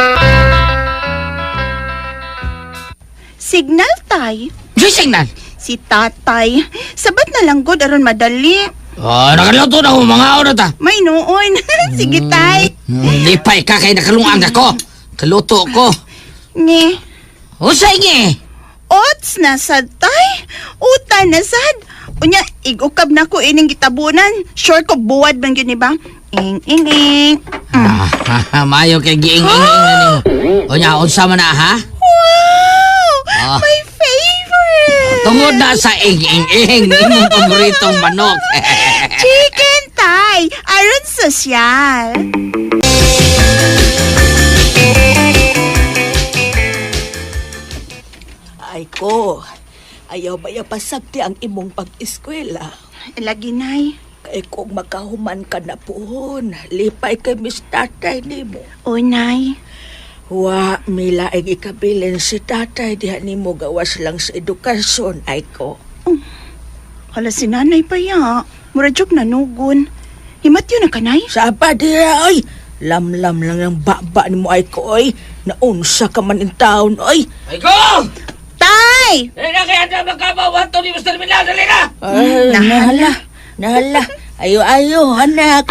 Signal tay, Di signal. si tatay. Sabat na lang god aron madali. Oh, nakaluto na ko mga oras ta. May noon. Sige tay. Lipay ka kay nakalungang ako. Kaluto ko. Nge. Usay nge. Ots na sad tay. Uta na sad. Unya, igukab na ko ining gitabunan. Sure ko buwad man gyud ni ba? Ing ing ing. Ah, mayo kay giing ing ing na nimo. Unya unsa man na ha? Wow! Ah. My favorite! Tungod na sa ing ing ing imong paboritong manok. Chicken thigh! Aron sosyal! Ay ko, ayaw ba ya pasabti ang imong pag-eskwela? Lagi, Nay. Kay kung makahuman ka na puhon, lipay kay Miss Tatay nimo. O, Nay. Wa, mila ang ikabilin si tatay diha nimo gawas lang sa edukasyon, ay ko. Hala si nanay pa ya. Mura joke nanugon. Himat yun na ka, Nay? Saba diha, oy! Lamlam lang ang baba nimo ay ko, oy. Naunsa ka man in town, oy. Ay ko! Tay! Dali na kaya na magkabawan to ni Mr. Milan, dali na! Ay, nahala, nahala. Ayo, ayo, anak.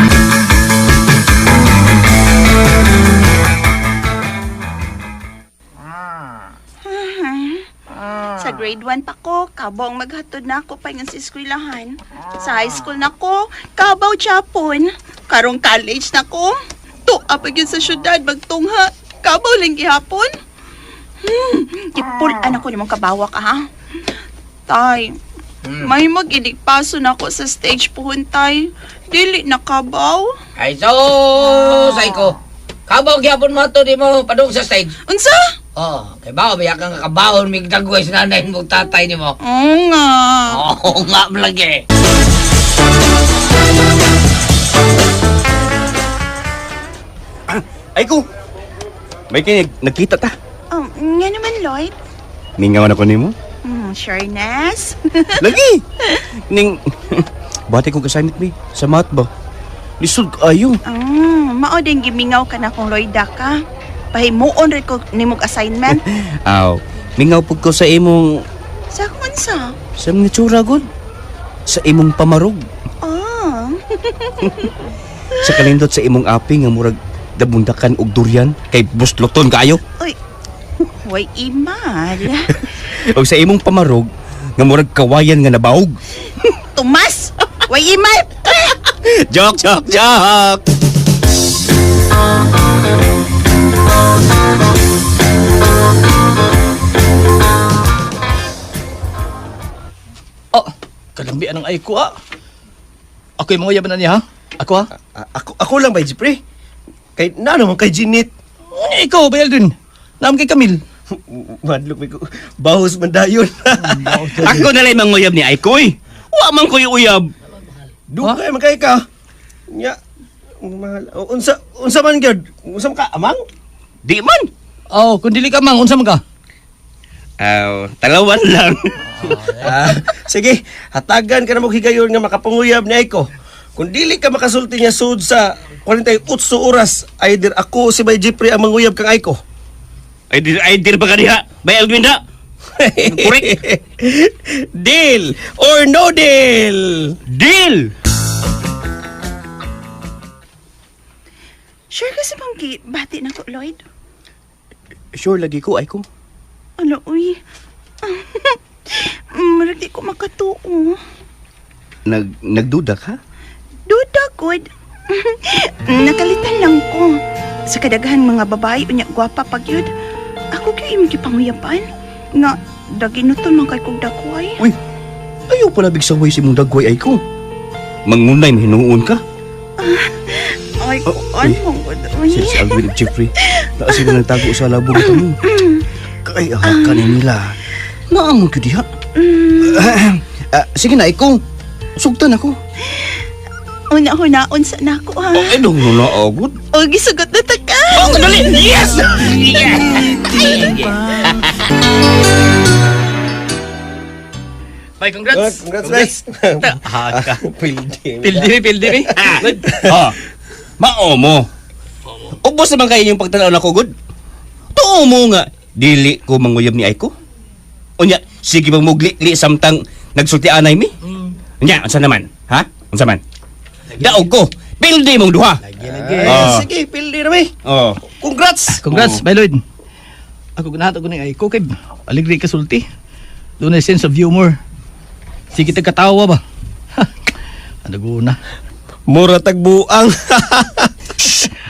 Sa grade 1 pa ko, kabaw ang maghatod na ako pa sa eskwelahan. Sa high school na ko, kabaw Japon. Karong college na ko, tuwa pa gyud sa syudad magtungha. Kabaw lang gihapon. Gipul-an ako nimong kabawa ka ha. Tay, may mag-iligpaso na ako sa stage puhon, tay. Dili na kabaw. Ay so, say ko. Kabaw gyapon mo to di mo padung sa stage. Unsa? Oh, kay bao biya kang kabawon mig dagway sa nanay mo tatay nimo. Oo nga. Oo nga lagi. Ay ko. May kini nagkita ta. Nga naman, Lloyd. Mingaw na ko nimo. Sureness. Lagi. Ning bati kong assignment mi sa math ba. Lisod kaayo. Mao din gimingaw ka na kung Lloyda ka. Pahimuon rin ko nimog assignment. Aw, mingaw pud ko sa imong Sa akong unsa? sa imong itsura gud. Sa imong pamarog. Ah. Sa kalindot sa imong api nga murag dabundakan og durian kay busloton kaayo. Uy. Way imal. Og sa imong pamarog nga murag kawayan nga nabawog. Tomas! Way imal! Joke, joke, joke. Oh, kalambian ang ay ko ah. Ako yung mga yaban na niya ha? Ako ha? Ako lang ba, Jeffrey? Kay na naman kay Ginit. Ano ikaw, Bay Aldrin? Naam kay Camille. Madlok may ko. Bahos man dayon. Ako na lang manguyab ni Aiko eh. Wa man ko'y uyab. Dugay man kay ka. Nya mahal. Unsa man gyud? Unsa man ka amang? Di man. Oh, kung dili ka mang, unsa man ka? Aw, talawan lang. Sige, hatagan ka na mo higayon nga makapanguyab ni Aiko. Kung dili ka makasulti niya sud sa 48 oras, either ako si Bay Jeffrey ang manguyab kang Aiko. Ay, dir ba ka diha? Bay Aldrin da. Correct. Deal or no deal? Deal! Sure ka sa bang bati na ko, Lloyd? Sure lagi ko, Aiko. Ano, uy. Murag di ko makatuo. Nagduda ka? Duda, good. Nakalitan lang ko. Sa kadaghan mga babae, unya gwapa pag yun. Ako kaya imong gipanguyapan. Nga, daginuton man kay kog dagway. Uy, ayaw pala bigsaway si mong dagway, Aiko. Mangunay, mahinuon ka. Ay, Oh, kuan uy. mong good, uy. Sila si Alvin at Jeffrey. Naa sila nagtago sa labong ito mo. Kay ka ni nila. Naamon ko diha. Sige na, ikaw. Sugtan ako. Una-hunaon sa nako, ha? Oh, eh, dong na agad. O, gisugot na ta ka. Oh, dali! Yes! Bay, congrats. Congrats, guys. Haka. Pildi. Pildi, pildi. Oh, mao mo. Ubos naman kayo yung pagtanaw na ko, good. Tuo mo nga, dili ko manguyab ni Aiko. Unya, sige bang mugli-li samtang nagsulti-anay mi? Unya, unsa naman? Ha? Unsa man? Daog ko, pildi mong duha. Lagi. Ah. Sige, pildi na mi. Oh. Congrats! Congrats, Bay Lloyd. Ako ganahan ako ning ay ko kay aligri ka sulti. Doon ay sense of humor. Sige tagkatawa ba? Ano guna? Mura tagbuang.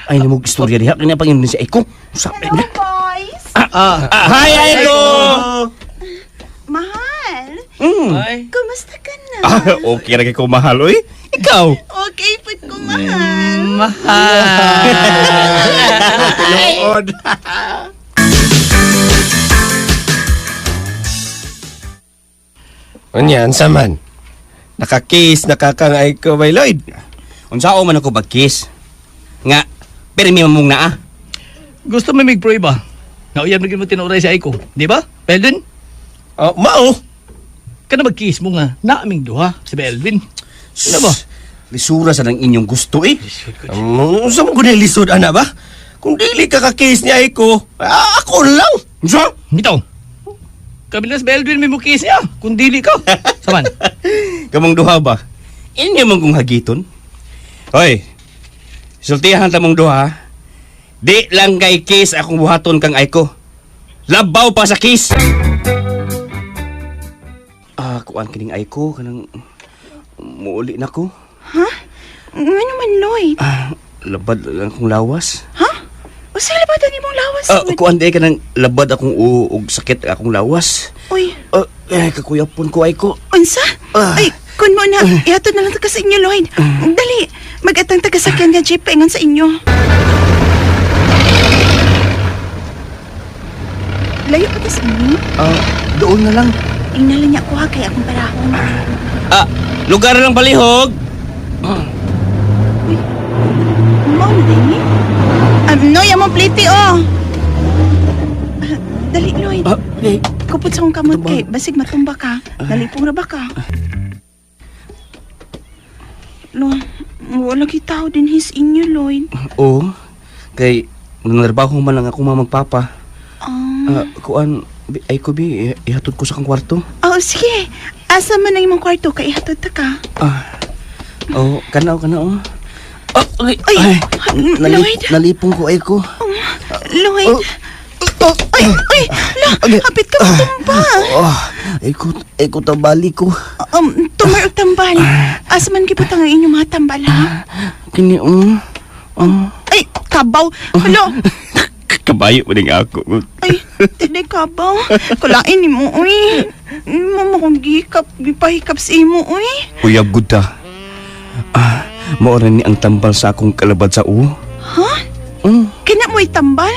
Ay, namog istorya diha. Kanya pang si Aiko. Sabi Hello, na. boys. Hi, Aiko! Mahal. Ay. Kumusta ka na? Okay ra kay ko mahal, oy. Ikaw. Okay, pud ko, mahal. Mahal. Tinuod. Unya, unsa man? Nakakiss, nakakang ay ko by Lloyd. Unsa man ako bagkis? Nga, pirmi man mong naa. Gusto mo mig ba? Nga uyab na gid mo tinuray si Aiko, di ba? Belvin? Oh, mao. Kana mag-kiss mo nga naaming duha si Belvin. Ano ba? Lisura sa nang inyong gusto eh. Unsa man gud lisod ana ba? Kung dili ka ka-kiss ni Aiko, ako lang. Unsa? Bitaw. Kabila si Belvin may mo kiss niya. Kung dili ka. Saman. Kamong duha ba? Inyo man kong hagiton. Hoy, sultihan ta mong duha. Di lang kay kiss akong buhaton kang Aiko. Labaw pa sa kiss. Kuan kining Aiko kanang muuli na ko. Ha? Nga naman, Lloyd. Labad lang akong lawas. Ha? Usa labad ang imong lawas? Kuan di kanang labad akong og sakit akong lawas. Uy. Kakuyapon ko Aiko. Unsa? Ay, kun mo na, ihatod na lang ta ka sa inyo, Lloyd. Dali, mag-atang taga-sakyan nga jeep paingon sa inyo. Layo pa ta sa inyo? Doon na lang. Ingnalan niya ako ha, kay akong parahon. Lugar lang palihog. Uy, mao na din eh. No, yamong pliti oh. Ah, dali, Lloyd. Ah, eh. Kupot sa akong kamot kay basig matumba ka. Nalipong ra ba ka? Lo, wala kita din his inyo, Lloyd. Oo. Kay nanarbaho man lang ako mamagpapa. Ah. Ah, kuan ay ko bi ihatod ko sa kang kwarto. Oh, sige. Asa man ang imong kwarto kay ihatod ta ka. Ah. Oh, kanao kanao. Oh, ay, Ay, ay, Lloyd. Nalipong ko ay ko. Lloyd. Ay, ay, la, hapit ka matumba. Oh, ay ko ay ko tabali ko. Tumar og tambal. Asa man gibutang ang inyong mga tambal, ha? Kini oh. Oh. Ay, kabaw. Hala, Kabayo mo ning ako. ay, dili kabaw. Kulain nimo, uy. Mama kong gihikap, gipahikap sa imo, uy. Uyab gud ta. Ah, mao ra ni ang tambal sa akong kalabad sa uo. Ha? Kina mo'y tambal?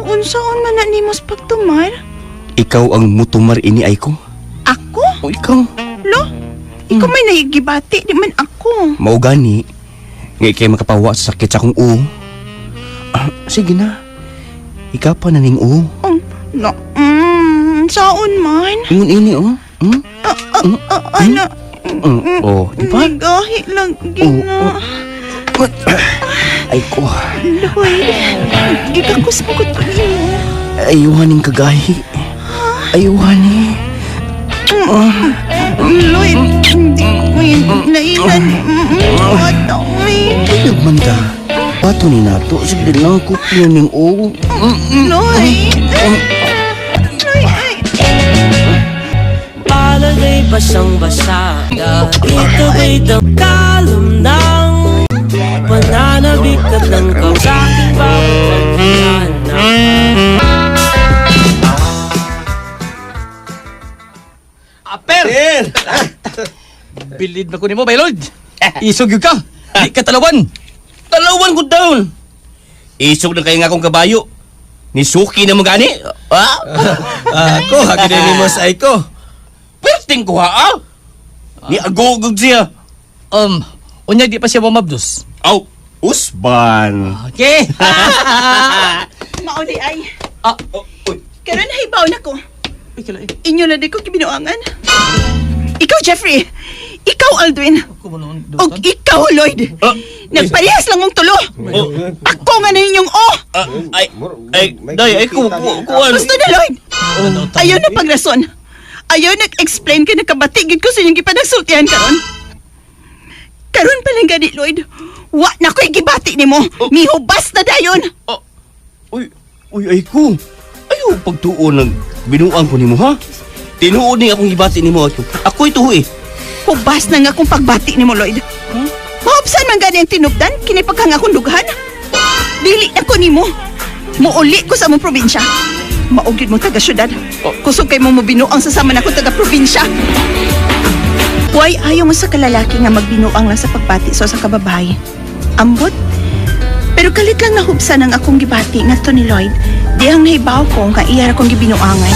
Unsaon man na nimo sa pagtumar? Ikaw ang mutumar ini ay ko. Ako? O ikaw. Lo? Ikaw may nahigibati, di man ako. Mao gani nga ikay makapawa sa sakit sa akong uo. Ah, sige na. Ikaw pa na ning uo. No, saon man? Ingon ini oh. Hmm? Ah, ano? Mm, oh, di ba? Nagahi lang, gina. Ay ko. Lloyd, gikakos mo ko nimo. Ayuhan ning kagahi. Ayuhan ni. Lloyd, hindi ko yun nailan. Mata, uy. Tuyog man ta. Pato ni nato sige lang ko ning uo. Lloyd. Lloyd, ay. Palagay basang-basa. Ito ba'y dakalam ng pananabik at ng kausapin bawat pagkihanap? Aper! Bilid na ko nimo, Baylord. Isog yun ka. Di ka talawan. Talawan ko down. Isog na kayo nga akong kabayo. Ni Suki na mo gani. Ah? Ako, hagi ni mo sa ko. Perting ko ha ah. Ni agogog siya. Unya di pa siya mamabdos. Aw, usban. Okay. Mauli ay. Ah, Karon nahibaw na ko. Inyo na di ko gibinuangan. Ikaw, Jeffrey. Ikaw, Aldwin. Og ikaw, Lloyd. Nagparehas lang mong tulo. Ako nga na inyong o. Ay, ay, day, ay, ku, ku, kuan. Gusto na, Lloyd. Ayaw na pagrason. Ayaw nag-explain ka nakabatigid ko sa inyong gipanagsultihan karon. Karon pa lang gani, Lloyd. Wa na ko'y gibati nimo. Mihubas na dayon. Uy, uy, ay ko. Ayaw pagtuon ng binuang ko nimo ha. Tinuod ni akong gibati nimo ako. Ako'y tuho eh. Hubas na nga akong pagbati nimo, Lloyd. Mahupsan man gani ang tinubdan, kini pagkang akong dughan. Dili na ko nimo. Muuli ko sa among probinsya. Maugid mo taga syudad. Kusog kay mo mobinuang sa sama na ko taga probinsya. Why ayaw mo sa kalalaki nga magbinuang lang sa pagbati sa usa ka babae? Ambot. Pero kalit lang nahubsan ang akong gibati ngadto ni Lloyd. Dihang nahibaw ko nga iya ra kong gibinuangan.